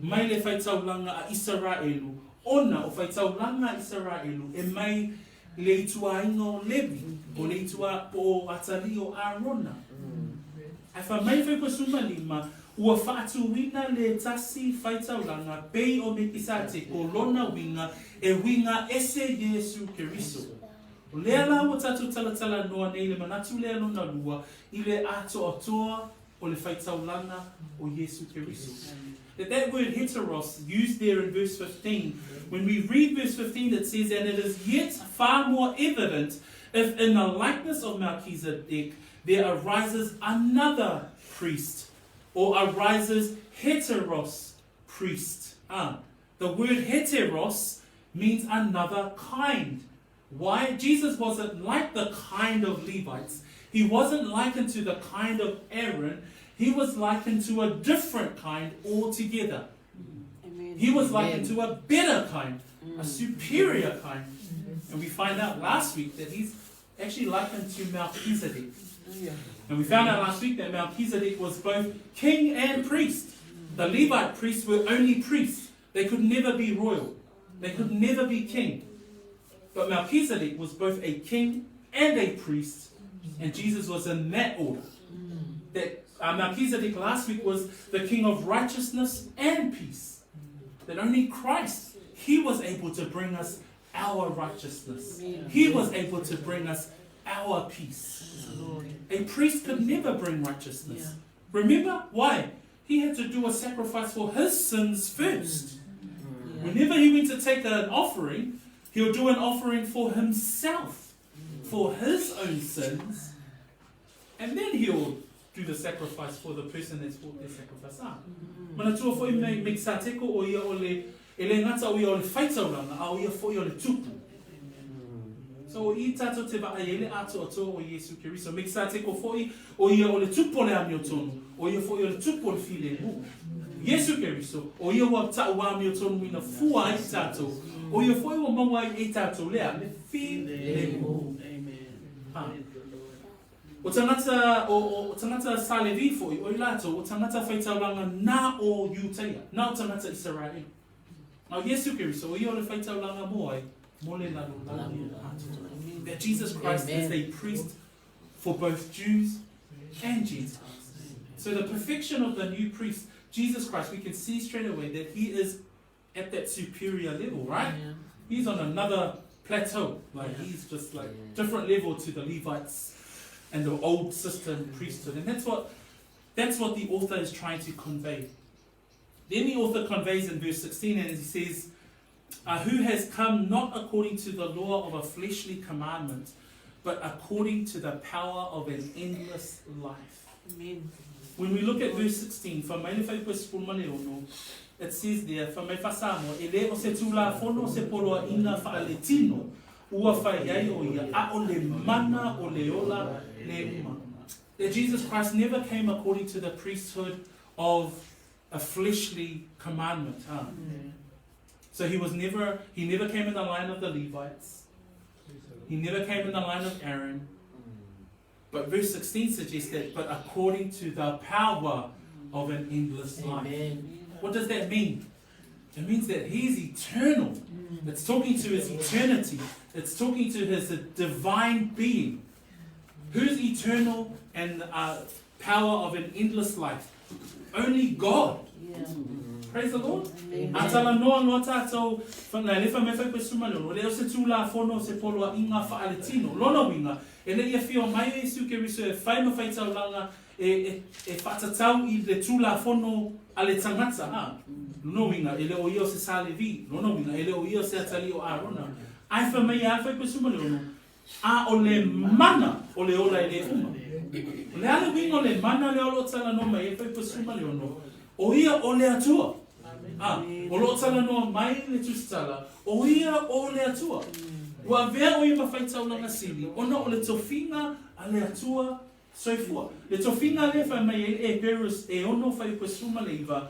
mai le faitaulaga a Isaraelu ona o faitaulaga a Isaraelu e mai le ituaiga o Levi o le itua po o atalii o Arona. Ae fai mai le 15 ua faatuina le tasi faitaulaga pei o Mekisateko lona uiga e uiga ese Iesu Keriso. O lea la ua tatou talatalanoa nei le manatu lea lona lua i le atoatoa o le faitaulaga o Iesu Keriso. That word heteros used there in verse 15, when we read verse 15 it says, And it is yet far more evident if in the likeness of Melchizedek there arises another priest, or arises heteros priest. The word heteros means another kind. Why? Jesus wasn't like the kind of Levites. He wasn't likened to the kind of Aaron. He was likened to a different kind altogether. Amen. He was likened to a better kind, a superior kind. And we find out last week that he's actually likened to Melchizedek. Yeah. And we found out last week that Melchizedek was both king and priest. The Levite priests were only priests. They could never be royal. They could never be king. But Melchizedek was both a king and a priest, and Jesus was in that order. That Melchizedek last week was the king of righteousness and peace. That only Christ, he was able to bring us our righteousness. He was able to bring us our peace. A priest could never bring righteousness. Yeah. Remember? Why? He had to do a sacrifice for his sins first. Yeah. Whenever he went to take an offering, he'll do an offering for himself, for his own sins, and then he'll do the sacrifice for the person that's brought their sacrifice up. Manatua foʻi me Mekisateko o ia o le e le gata o ia o le faitaulaga a o ia foʻi o le tupu. So o i tatou te vaai ai le atoatoa o Iesu Keriso. Mekisateko foʻi o ia o le tupu o le amiotonu, o ia foʻi o le tupu o le filemu. Iesu Keriso, o ia ua taʻu amiotonuina fua ai tatou, o ia foʻi ua maua ai e tatou lea le filemu. Amen. Ah. Praise the Lord. O tagata o tagata sa Levi foʻi o i latou o tagata faitaulaga na o Iutaia, na o tagata Isaraelu. A o Iesu Keriso, o ia o le faitaulaga mo ai, mo le lalolagi atoa. That Jesus Christ is Amen. a priest for both Jews and Gentiles. So the perfection of the new priest, Jesus Christ, we can see straight away that he is at that superior level, right? Yeah. He's on another plateau. Like he's just like different level to the Levites and the old system priesthood. And that's what that's what the author is trying to convey. Then the author conveys in verse 16 and he says, Who has come not according to the law of a fleshly commandment, but according to the power of an endless life. Amen. When we look at verse 16, fa mai le whaipa ono, it says there, fa mai whasamo, e le o se tūla fono se poloa ina whaaletino, ua whai ai o ia, a o le mana o le ola le uma. That Jesus Christ never came according to the priesthood of a fleshly commandment. Huh? So he was never he never came in the line of the Levites. He never came in the line of Aaron. But verse 16 suggests that, but according to the power of an endless life. Amen. What does that mean? It means that he's eternal. It's talking to his eternity. It's talking to his divine being. Who's eternal and power of an endless life? Only God. Yeah. Praise the Lord. Amen. A tala noa noa tātou, whangai lefa me whai suma leo, leo se tū la fono se poloa inga whaaletino, lona winga, e le ia whio mai e Isu Keriso e whai ma whai taulanga, e whaatatau i le tū la fono a le tangata, ha? Lona winga, e leo ia o se sa Levi, lona winga, e leo ia o se atali o Arona. Ai wha mai a whai suma leo, a o le mana o le ola e le uma. O le ale winga o le mana le olo tala no mai e whai suma leo no, o ia o le atua. Ah, o lo tala noa mai le tusitala, o ia o le atua. Ua vea o ia mawhai taulanga sili, ona o le tofinga a le atua soifua. Le tofinga le whai mai e e Perus e ono whai upasuma le iwa,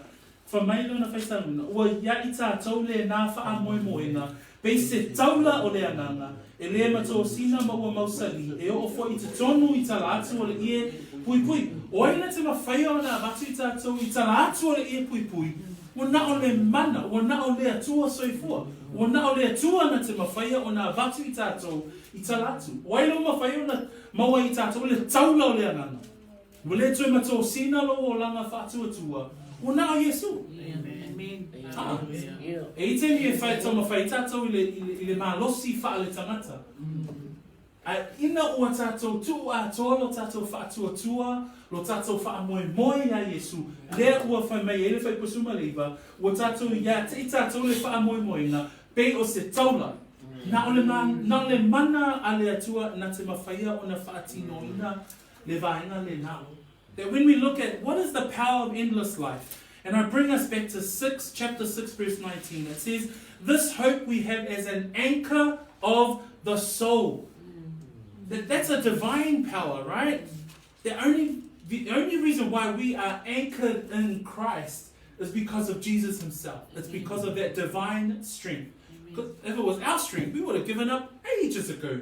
whai mai lona whai taluna, ua ia i tātou le nā wha moe moena, pe se taula o le ananga, e le mato sina ma ua mausali, e o fo i te tonu i tala atu o le ie pui pui. O aina te mawhai o nā watu i tātou i tala atu o le ie pui pui, ua na o le mana, ua na o le atua soifua, ua na o le atua na te mawhaia o nā watu i tātou i tala atu. O aina o mawhai o nā maua i tātou le taula o le ananga. Ua le tue mato sina lo o langa whaatua tua, ua na o Yesu. Amen. Ah. Yeah. E i tēni e whai tau mawhai tātou i le malosi wha le tangata. A ina ua tātou tuu atoa lo tātou whaatua tua, lo tātou whaamoe moe ia Yesu, lea ua whai mai e le whai pasuma leiva, ua tātou ia te i tātou le whaamoe moena, pe o se taula. Na o le, na o le mana a le atua na te mawhaia o na whaatino ina le vaenga le nao. That when we look at what is the power of endless life, and I bring us back to chapter 6, verse 19. It says, this hope we have as an anchor of the soul. That's a divine power, right? The only reason why we are anchored in Christ is because of Jesus himself. It's because of that divine strength. 'Cause if it was our strength, we would have given up ages ago.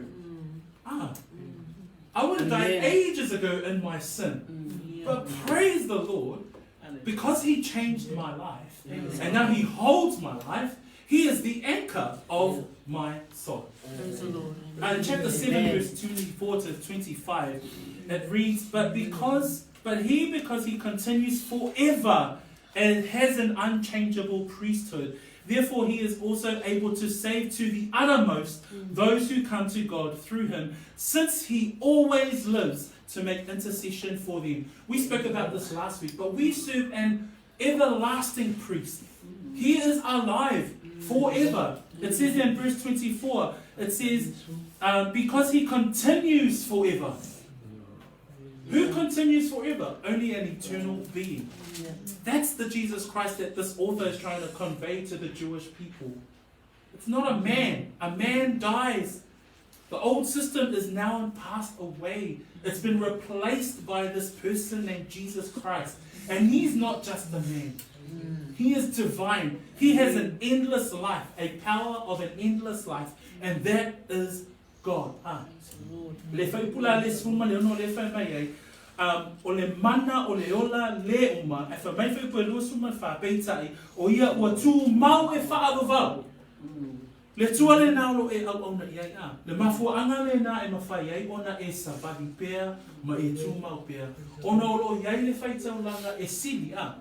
Ah, I would have died ages ago in my sin. But praise the Lord, because he changed my life, and now he holds my life, he is the anchor of my soul. Praise the Lord. In chapter 7, verse 24 to 25, it reads, But because he continues forever and has an unchangeable priesthood, therefore he is also able to save to the uttermost those who come to God through him, since he always lives to make intercession for them. We spoke about this last week, but we serve an everlasting priest. He is alive forever. It says in verse 24, it says, because he continues forever. Who continues forever? Only an eternal being. Yeah. That's the Jesus Christ that this author is trying to convey to the Jewish people. It's not a man. A man dies. The old system is now passed away. It's been replaced by this person named Jesus Christ. And he's not just a man. He is divine. He has an endless life, a power of an endless life. And that is God. Ah. Le whaipula le suma le ono le whai mai ai. O le mana o le ola le uma. E whai mai whaipua lua suma wha peitai. O ia ua tū mau e whaavavau. Le tua le nā lo e au au na iai a. Le mafua anga le nā e mawhai ai ona e savali pea ma e tū mau pea. Ona o lo iai le whaitaulanga e sili a.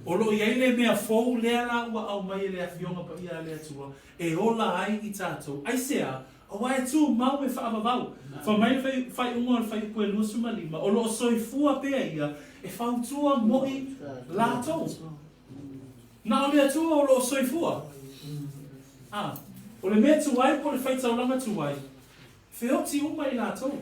O lo iai le mea fou lea la ua au mai e le awhionga pa ia le atua. E ola ai i tātou. Ai sea, Auā e tumau e faavavau. Fai mai le faaiuga o le fuaiupu e 25, o lo o soifua pea ia e fautua moi latou. Na o le Atua o lo o soifua. A, o le mea tuai po o le faitaulaga tuai, feoti uma i latou.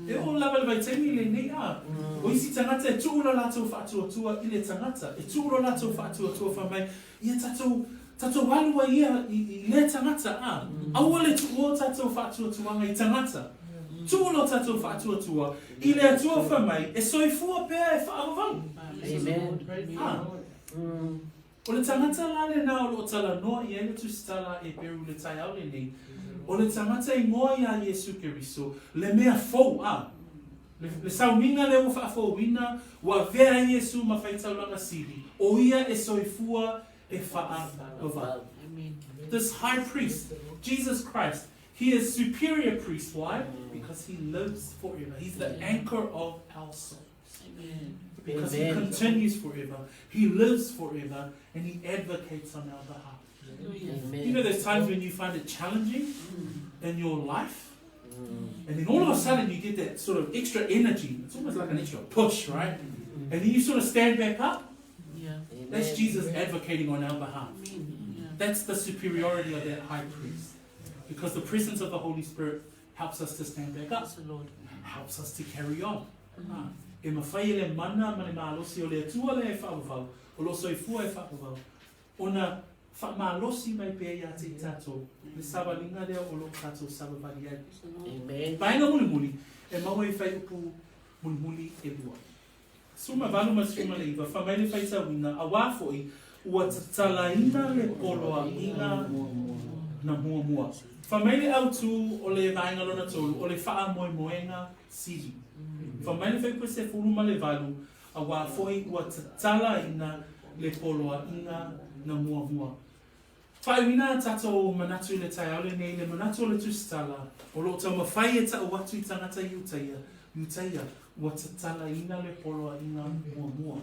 E oo lava i le vaitaimi lenei, a, o isi tagata e tuu lo latou faatuatua i le tagata, e tuu lo latou faatuatua fai mai, Ia tatou, tatou alu ai ia i, i lea tagata, a, aua le tuua o tatou faatuatuaga i tagata. Tuu lo tatou faatuatua i le Atua fai mai e soifua pea e faavavau. Amen. A, o le tagata la lena o lo o talanoa i ai le Tusitala a Eperu i le taeao lenei, o le tagata igoa iā Iesu Keriso, le mea fou, a, Le, le sauniga lea ua faafouina, ua avea ai Iesu ma faitaulaga sili, o ia e soifua e faavavau. This high priest, Jesus Christ, he is superior priest. Why? Because he lives forever. He's the anchor of our souls. Because he continues forever, he lives forever, and he advocates on our behalf. You know those times when you find it challenging in your life? And then all of a sudden you get that sort of extra energy. It's almost like an extra push, right? And then you sort of stand back up. Yeah. That's Jesus advocating on our behalf. Yeah. That's the superiority of that high priest. Because the presence of the Holy Spirit helps us to stand back up, Praise the Lord. helps us to carry on. Ah, E mafai e le mana ma le malosi o le Atua lea e faavavau, o lo o soifua e faavavau, ona faamalosi mai pea iā te i tatou, le savaliga lea o lo o tatou savavali ai. Praise the Lord. Amen. Vaega mulimuli, e maua i fuaiupu mulimuli e lua. 18 ma 19, fai mai le faitauina, auā foi ua tatalaina le poloaiga na muamua. Fai mai le autū o le vaega lona tolu, o le faamoemoega sili. Fai mai le fuaiupu 18, auā foi ua tatalaina le poloaiga na muamua. Faaiuina a tatou manatu i le taeao lenei, le manatu o le Tusitala, o lo o taumafai e tau atu i tagata Iutaia, Iutaia, ua tatalaina le poloaiga muamua,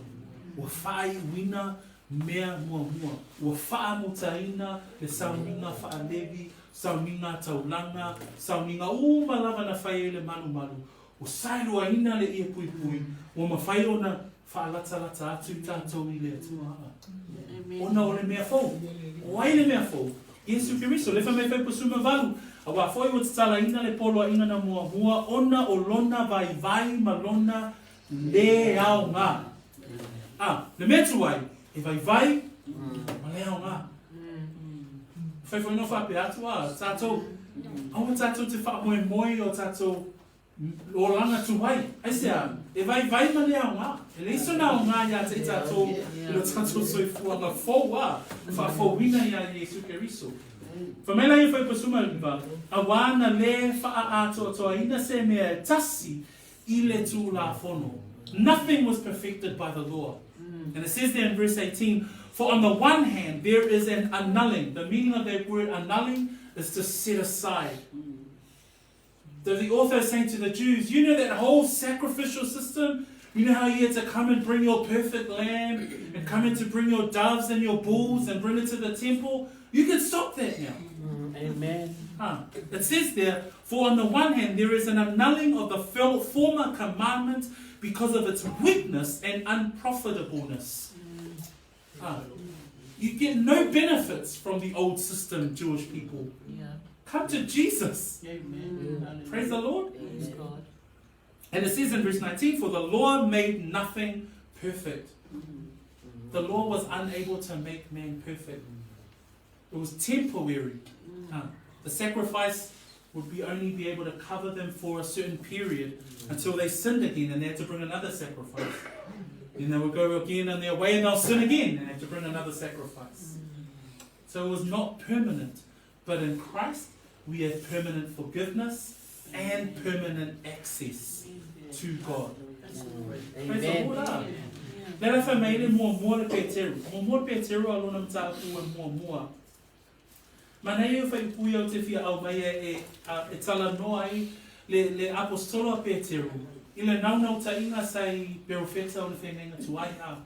ua faaiuina mea muamua, ua faamutaina le sauniga faalevi, sauniga taulaga, sauniga uma lava na fai ai le malumalu, ua saeluaina le ie puipui, ua mafai ona faalatalata atu i tatou i le Atua. Ona o le mea fou. O ai le mea fou? Iesu Keriso, le fai mai 18, auā foi ua tatalaina le poloaiga na muamua ona o lona vaivai ma lona le aoga. A, le mea tuai, e vaivai ma le aoga. Fai foi no faapea atu a tatou, aua tatou te faamoemoe i o tatou Olaga tuai. Aisea? E vaivai ma le aoga. E leai sona aoga iā te i tatou i lo tatou soifuaga fou a faafouina iā Iesu Keriso. Fai mai la ia 19, Auā na lē faaatoatoaina se mea e tasi i le Tulafono. Nothing was perfected by the law. And it says there in verse 18, For on the one hand there is an annulling. The meaning of that word annulling is to set aside. So the author is saying to the Jews, you know that whole sacrificial system? You know how you had to come and bring your perfect lamb and come in to bring your doves and your bulls and bring it to the temple? You can stop that now. Amen. Huh. It says there, for on the one hand, there is an annulling of the former commandment because of its weakness and unprofitableness. Huh. You get no benefits from the old system, Jewish people. Yeah. Come to Jesus. Amen. Praise the Lord. Praise God. And it says in verse 19, for the law made nothing perfect. The law was unable to make man perfect. It was temporary. The sacrifice would be only be able to cover them for a certain period until they sinned again and they had to bring another sacrifice. Then they would go again on their way and they'll sin again and have to bring another sacrifice. So it was not permanent. But in Christ, we have permanent forgiveness and permanent access to God. Praise the Lord. Ah. Le la fai mai le muamua le Peteru. Muamua le Peteru a lona mataupu e muamua. Mana ia fuaiupu ia ou te fia aumai e, a, e talanoa ai le, le aposetolo a Peteru i le naunautaiga sa i perofeta o le feagaiga tuai a.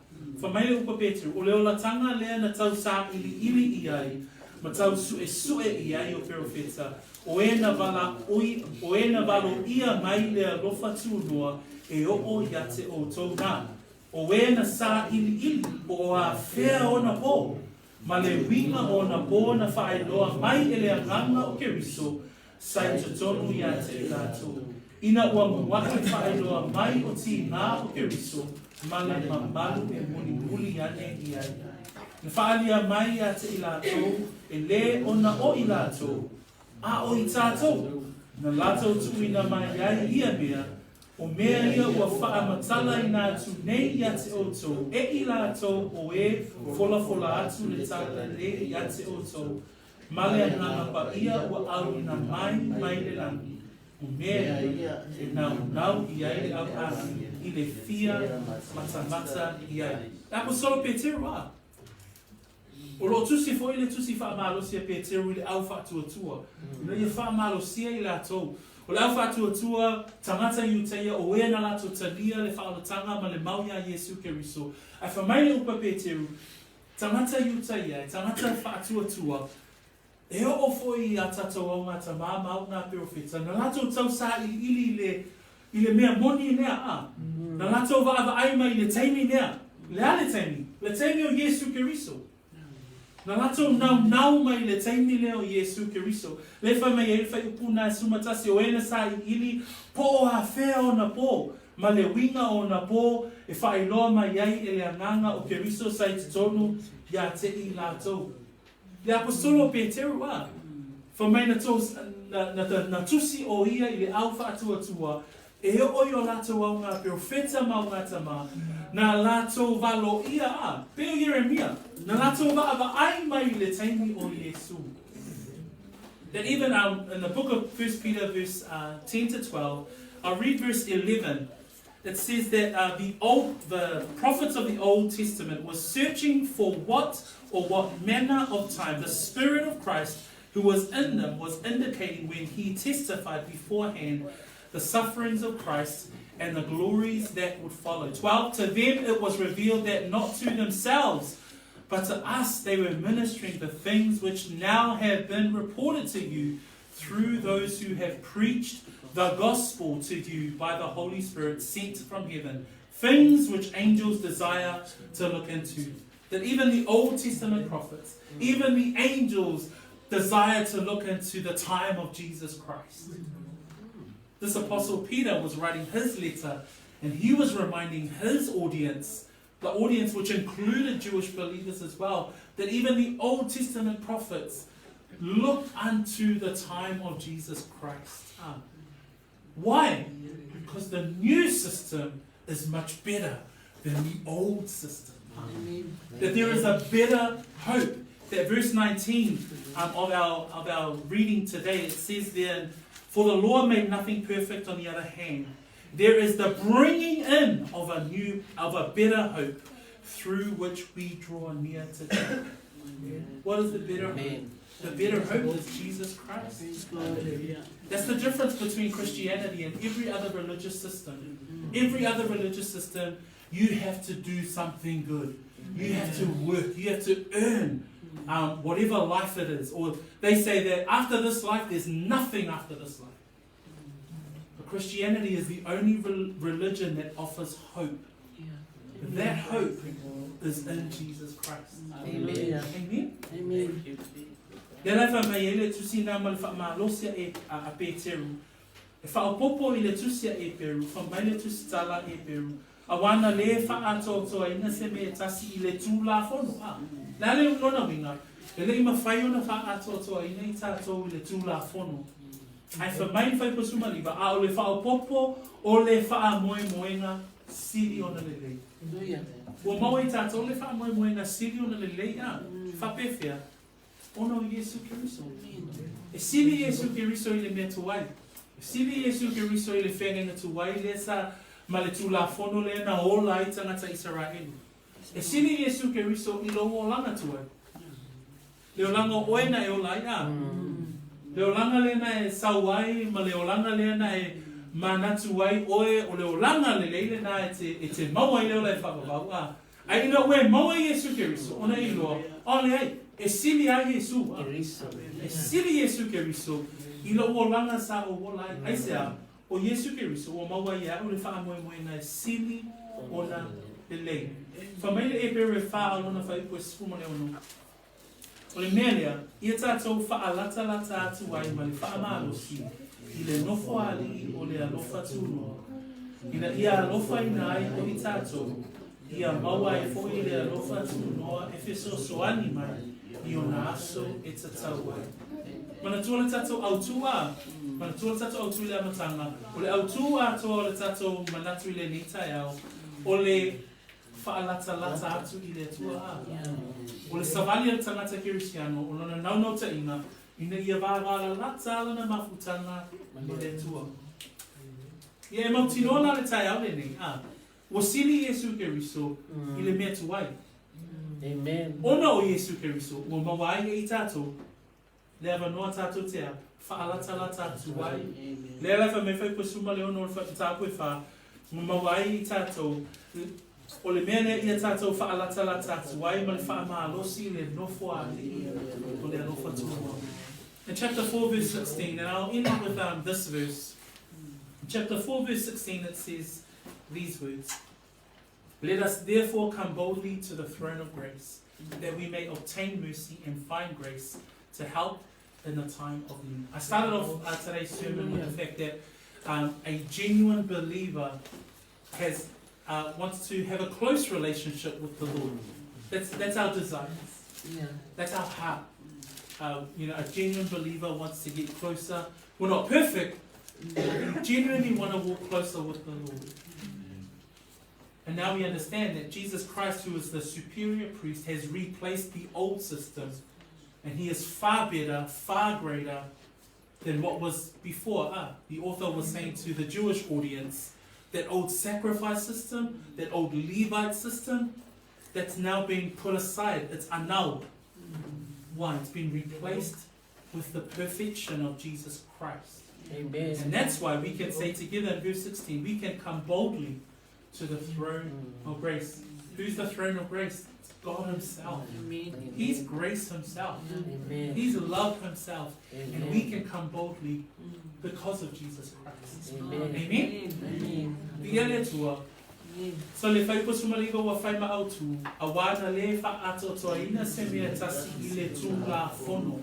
Fai mai le upu a Peteru, o le olataga lea na tau sailiili i ai ma tau suesue i ai o perofeta, O e na valaoi, o e na valoia mai le alofa tunoa e oo ia te outou nā. O e na sailiili po o afea ona pō, ma le uiga o ona pō na faailoa mai e le Agaga o Keriso sa i totonu iā te i latou, ina ua muaʻi faailoa mai o tigā o Keriso ma le mamalu e mulimuli ane i ai. Na faaalia mai iā te i latou, e lē ona o i latou, a o i tatou, na latou tuuina mai ai ia mea, o mea ia ua faamatalaina atu nei ia te outou e i latou o e folafola atu le talalelei ia te outou, ma le Agaga Paia ua auina mai mai le lagi, o mea ia e naunau i ai le au ahi i le fia matamata i ai. Le Aposetolo Peteru a. O lo o tusi foi le tusi faamalosi a Peteru i le au faatuatua, ina ia faamalosia i latou. O le au faatuatua, tagata Iutaia o e na latou talia le faaolataga ma le mau iā Iesu Keriso. Ae fai mai le upu a Peteru, tagata Iutaia, e tagata faatuatua, e oo foi i a tatou augatamā ma augaperofeta, na latou tau sailiili i le i le mea moni lea, a. Na latou vaavaai mai i le taimi lea. Le a le taimi? Le taimi o Iesu Keriso. Na latou naunau mai i le taimi lea o Iesu Keriso. Lea e fai mai ai le fuaiupu na e 11, o e na sailiili po o afea ona pō, ma le uiga o ona pō e faailoa mai ai e le Agaga o Keriso sa i totonu iā te i latou. Le Aposetolo o Peteru, a, fai mai na, na, na, na tusi o ia i le au faatuatua, e oo i o latou au ngā perofeta ma o ngā tamā, na latou valoia, a, pei o Ieremia, na latou vaavaai mai i le taimi o Iesu. That even in the book of 1 Peter verse 10 to 12, I'll read verse 11. It says that the old, the prophets of the Old Testament were searching for what or what manner of time the Spirit of Christ who was in them was indicating when he testified beforehand the sufferings of Christ and the glories that would follow. 12 To them it was revealed that not to themselves, but to us they were ministering the things which now have been reported to you through those who have preached the gospel to you by the Holy Spirit sent from heaven, things which angels desire to look into. That even the Old Testament prophets, even the angels, desire to look into the time of Jesus Christ. This apostle Peter was writing his letter and he was reminding his audience, the audience which included Jewish believers as well, that even the Old Testament prophets looked unto the time of Jesus Christ. Why? Because the new system is much better than the old system. Amen. That there is a better hope. That verse 19 of our reading today, it says then, For the law made nothing perfect on the other hand. There is the bringing in of a new, of a better hope through which we draw near to God. What is the better hope? Amen. The better hope is Jesus Christ. Praise God. Yeah. That's the difference between Christianity and every other religious system. Every other religious system, you have to do something good. You have to work. You have to earn whatever life it is. Or they say that after this life, there's nothing after this life. But Christianity is the only religion that offers hope. Yeah. That hope is in Jesus Christ. Hallelujah. Amen. Amen. Le lai fai mai ai le tusi nā ma le faamalosi a e a Peteru. E faaopoopo i le tusi a Eperu, fai mai le tusitala a Eperu, auā na lē faaatoatoaina se mea e tasi i le Tulafono. A, le a le lona uiga, e le i mafai ona faaatoatoaina i tatou i le Tulafono. Ae fai mai le Faipusumaliva, a o le faaopoopo o le faamoemoega sili ona lelei. Hallelujah. Ua maua i tatou le faamoemoega sili ona lelei, a, faapefea? Ona o Iesu Keriso. E sili Iesu Keriso i le mea tuai. E sili Iesu Keriso i le feagaiga tuai lea sa ma le Tulafono lea na ola ai tagata Isaraelu. E sili Iesu Keriso i lou olaga tuai. Le olaga o oe na e ola ai, a? Le olaga lea na e sau ai ma le olaga lea na e manatu ai oe o le olaga lelei lenā e te, e te maua ai le ola e faavavau, a? Ae ina ua e maua i Iesu Keriso, ona e iloa, aole ai, e sili a Iesu, a? E sili Iesu Keriso I lou olaga sa ou ola ai. Aisea? O Iesu Keriso ua maua ai e aʻu le faamoemoega e sili ona lelei. Fai mai le Eperu e fa o lona fuaiupu e 16, O le mea lea, ia tatou faalatalata atu ai ma le faamalosi i le nofoalii o le alofa tunoa, ina ia alofaina ai hoʻi tatou, ia maua ai foʻi le alofa tunoa e fesoasoani mai i ona aso e tatau ai. Manatua le tatou autū a? Manatua le tatou autū i le amataga? O le autū atoa o le tatou manatu i lenei taeao, o le faalatalata atu i le Atua a? O le savali a le tagata kerisiano, o lona naunautaiga, ina ia vavalalata lana mafutaga ma le Atua. Ia e mautinoa la le taeao lenei a? Ua sili Iesu Keriso i le mea tuai. Amen. Ona o Iesu Keriso, ua maua ai e i tatou le avanoa tatou te a faalatalata atu ai. Lea la e fai mai fai suma le ono o le mataupu e fa, ua maua ai i tatou o le mea lea ia tatou faalatalata atu ai ma le faamalosi i le nofoalii o le alofa tunoa. In chapter 4 verse 16, and I'll end with this verse. In chapter 4 verse 16 it says these words. Let us therefore come boldly to the throne of grace, that we may obtain mercy and find grace to help in the time of need. I started off today's sermon with the fact that a genuine believer has wants to have a close relationship with the Lord. That's our desire. Yeah. That's our heart. You know, a genuine believer wants to get closer. We're not perfect, but we genuinely want to walk closer with the Lord. And now we understand that Jesus Christ, who is the superior priest, has replaced the old system, and he is far better, far greater than what was before. The author was saying to the Jewish audience, that old sacrifice system, that old Levite system, that's now been put aside. It's annulled. Why? It's been replaced with the perfection of Jesus Christ. Amen. And that's why we can say together in verse 16, we can come boldly to the throne of grace. Who's the throne of grace? It's God himself. Amen. He's grace himself. Amen. He's love himself. Amen. And we can come boldly because of Jesus Christ. Amen. Amen. Amen. Viia le Atua. So le fuaiupu 19 ua fai ma autū, auā na lē faaatoatoaina se mea tasi i le Tulafono.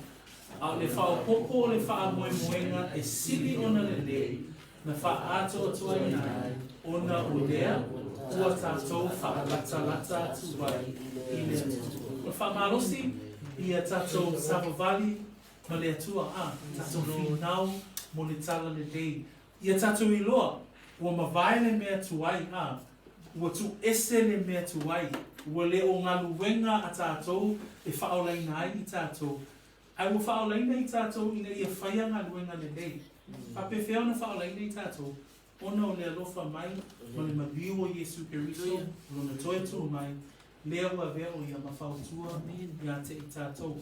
A o le faaopoopo o le faamoemoega e sili ona lelei na faaatoatoaina ai, ona o lea ua tatou faalatalata atu ai i le Atua. O le faamalosi ia tatou savavali ma le Atua a, tatou finau mo le talalelei. Ia tatou iloa, ua mavae le mea tuai a, ua tuuese le mea tuai, ua le o galuega a tatou e faaolaina ai i tatou, ae ua faaolaina i tatou ina ia faia galuega lelei. Faapefea ona faaolaina i tatou, ona o le alofa mai ma le maliu o Iesu Keriso, lona toe tu mai, lea ua avea o ia ma fautua ia te i tatou.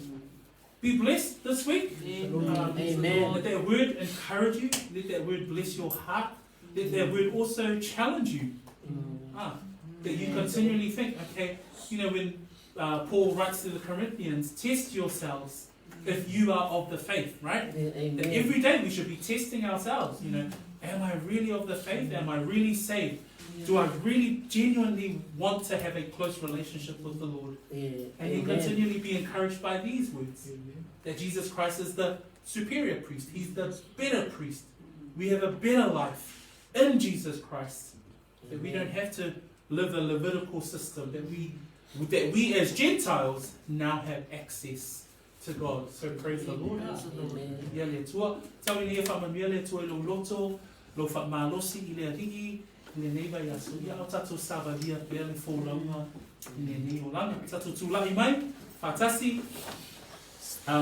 Be blessed this week. Amen. Let that word encourage you. Let that word bless your heart. Let that word also challenge you. That you continually think, okay, you know, when Paul writes to the Corinthians, test yourselves if you are of the faith, right? Amen. That every day we should be testing ourselves, you know, am I really of the faith? Am I really saved? Do I really genuinely want to have a close relationship with the Lord? Yeah. And you Amen. continually be encouraged by these words, that Jesus Christ is the superior priest. He's the better priest. We have a better life in Jesus Christ. That we don't have to live a Levitical system, that we as Gentiles now have access to God. So praise the Lord. Amen. Ia le Atua. Tau ina ia faamanuia le Atua i lou loto, lou faamalosi i le Alii, i lenei vaiaso. Ia o tatou savalia pea le folauga i lenei olaga. Tatou tula'i mai, faatasi,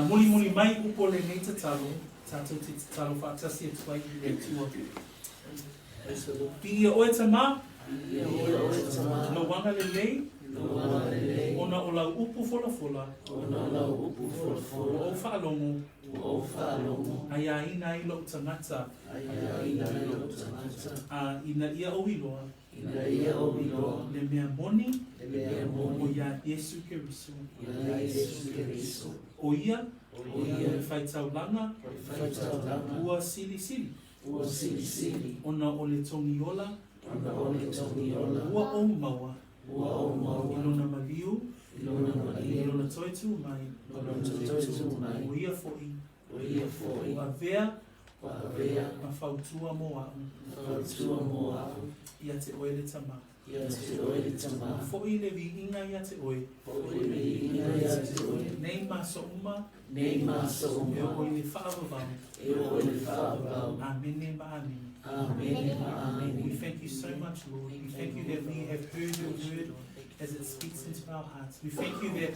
mulimuli mai upu o lenei tatalo, tatou te tatalo faatasi atu ai i le Atua. Viia oe Tamā, lou agalelei, ona o lau upu folafola, ua ou faalogo, aiaina ai lou tagata, ina ia ou iloa, le mea moni, o ia Iesu Keriso. O ia O ia O le faitaulaga o le faitaulaga ua silisili ua silisili ona o le togiola ona o le togiola ua ou maua ua ou i maua lona maliu i lona i maliu lona toe tu mai lona toe tu mai o ia fo'i o ia fo'i ua avea ua avea ma fautua mo a'u ma fautua mo a'u ia te oe le Tamā. ia te oe le Tamā. Fo'i le viiga ia te oe Fo'i le viiga ia te oe nei ma aso uma nei ma aso e uma oo i le faavavau. e oo i le faavavau. Amene ma amene. Amene ma We amene. thank you so much, Lord. We thank you that we have heard your word as it speaks into our hearts. We thank you that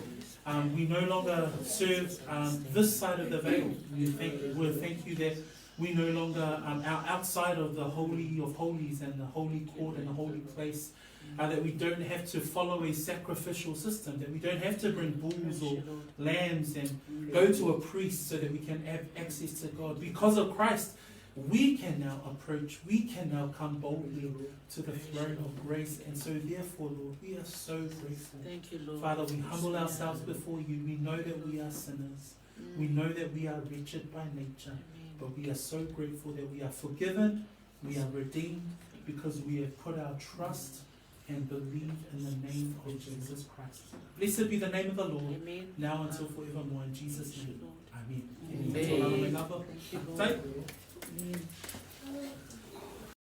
we no longer serve this side of the veil. We thank you that we no longer are outside of the Holy of Holies and the holy court and the holy place, that we don't have to follow a sacrificial system, that we don't have to bring bulls or lambs and go to a priest so that we can have access to God. Because of Christ, we can now approach, we can now come boldly to the throne of grace. And so, therefore, Lord, we are so grateful. Thank you, Lord. Father, we humble ourselves before you. We know that we are sinners. We know that we are wretched by nature. But we are so grateful that we are forgiven, we are redeemed, because we have put our trust and believe in the name of Jesus Christ. Blessed be the name of the Lord, Amen. now until forevermore. In Jesus' name. Amen. Amen. Amen. Thank you, Lord. Tai. Amen.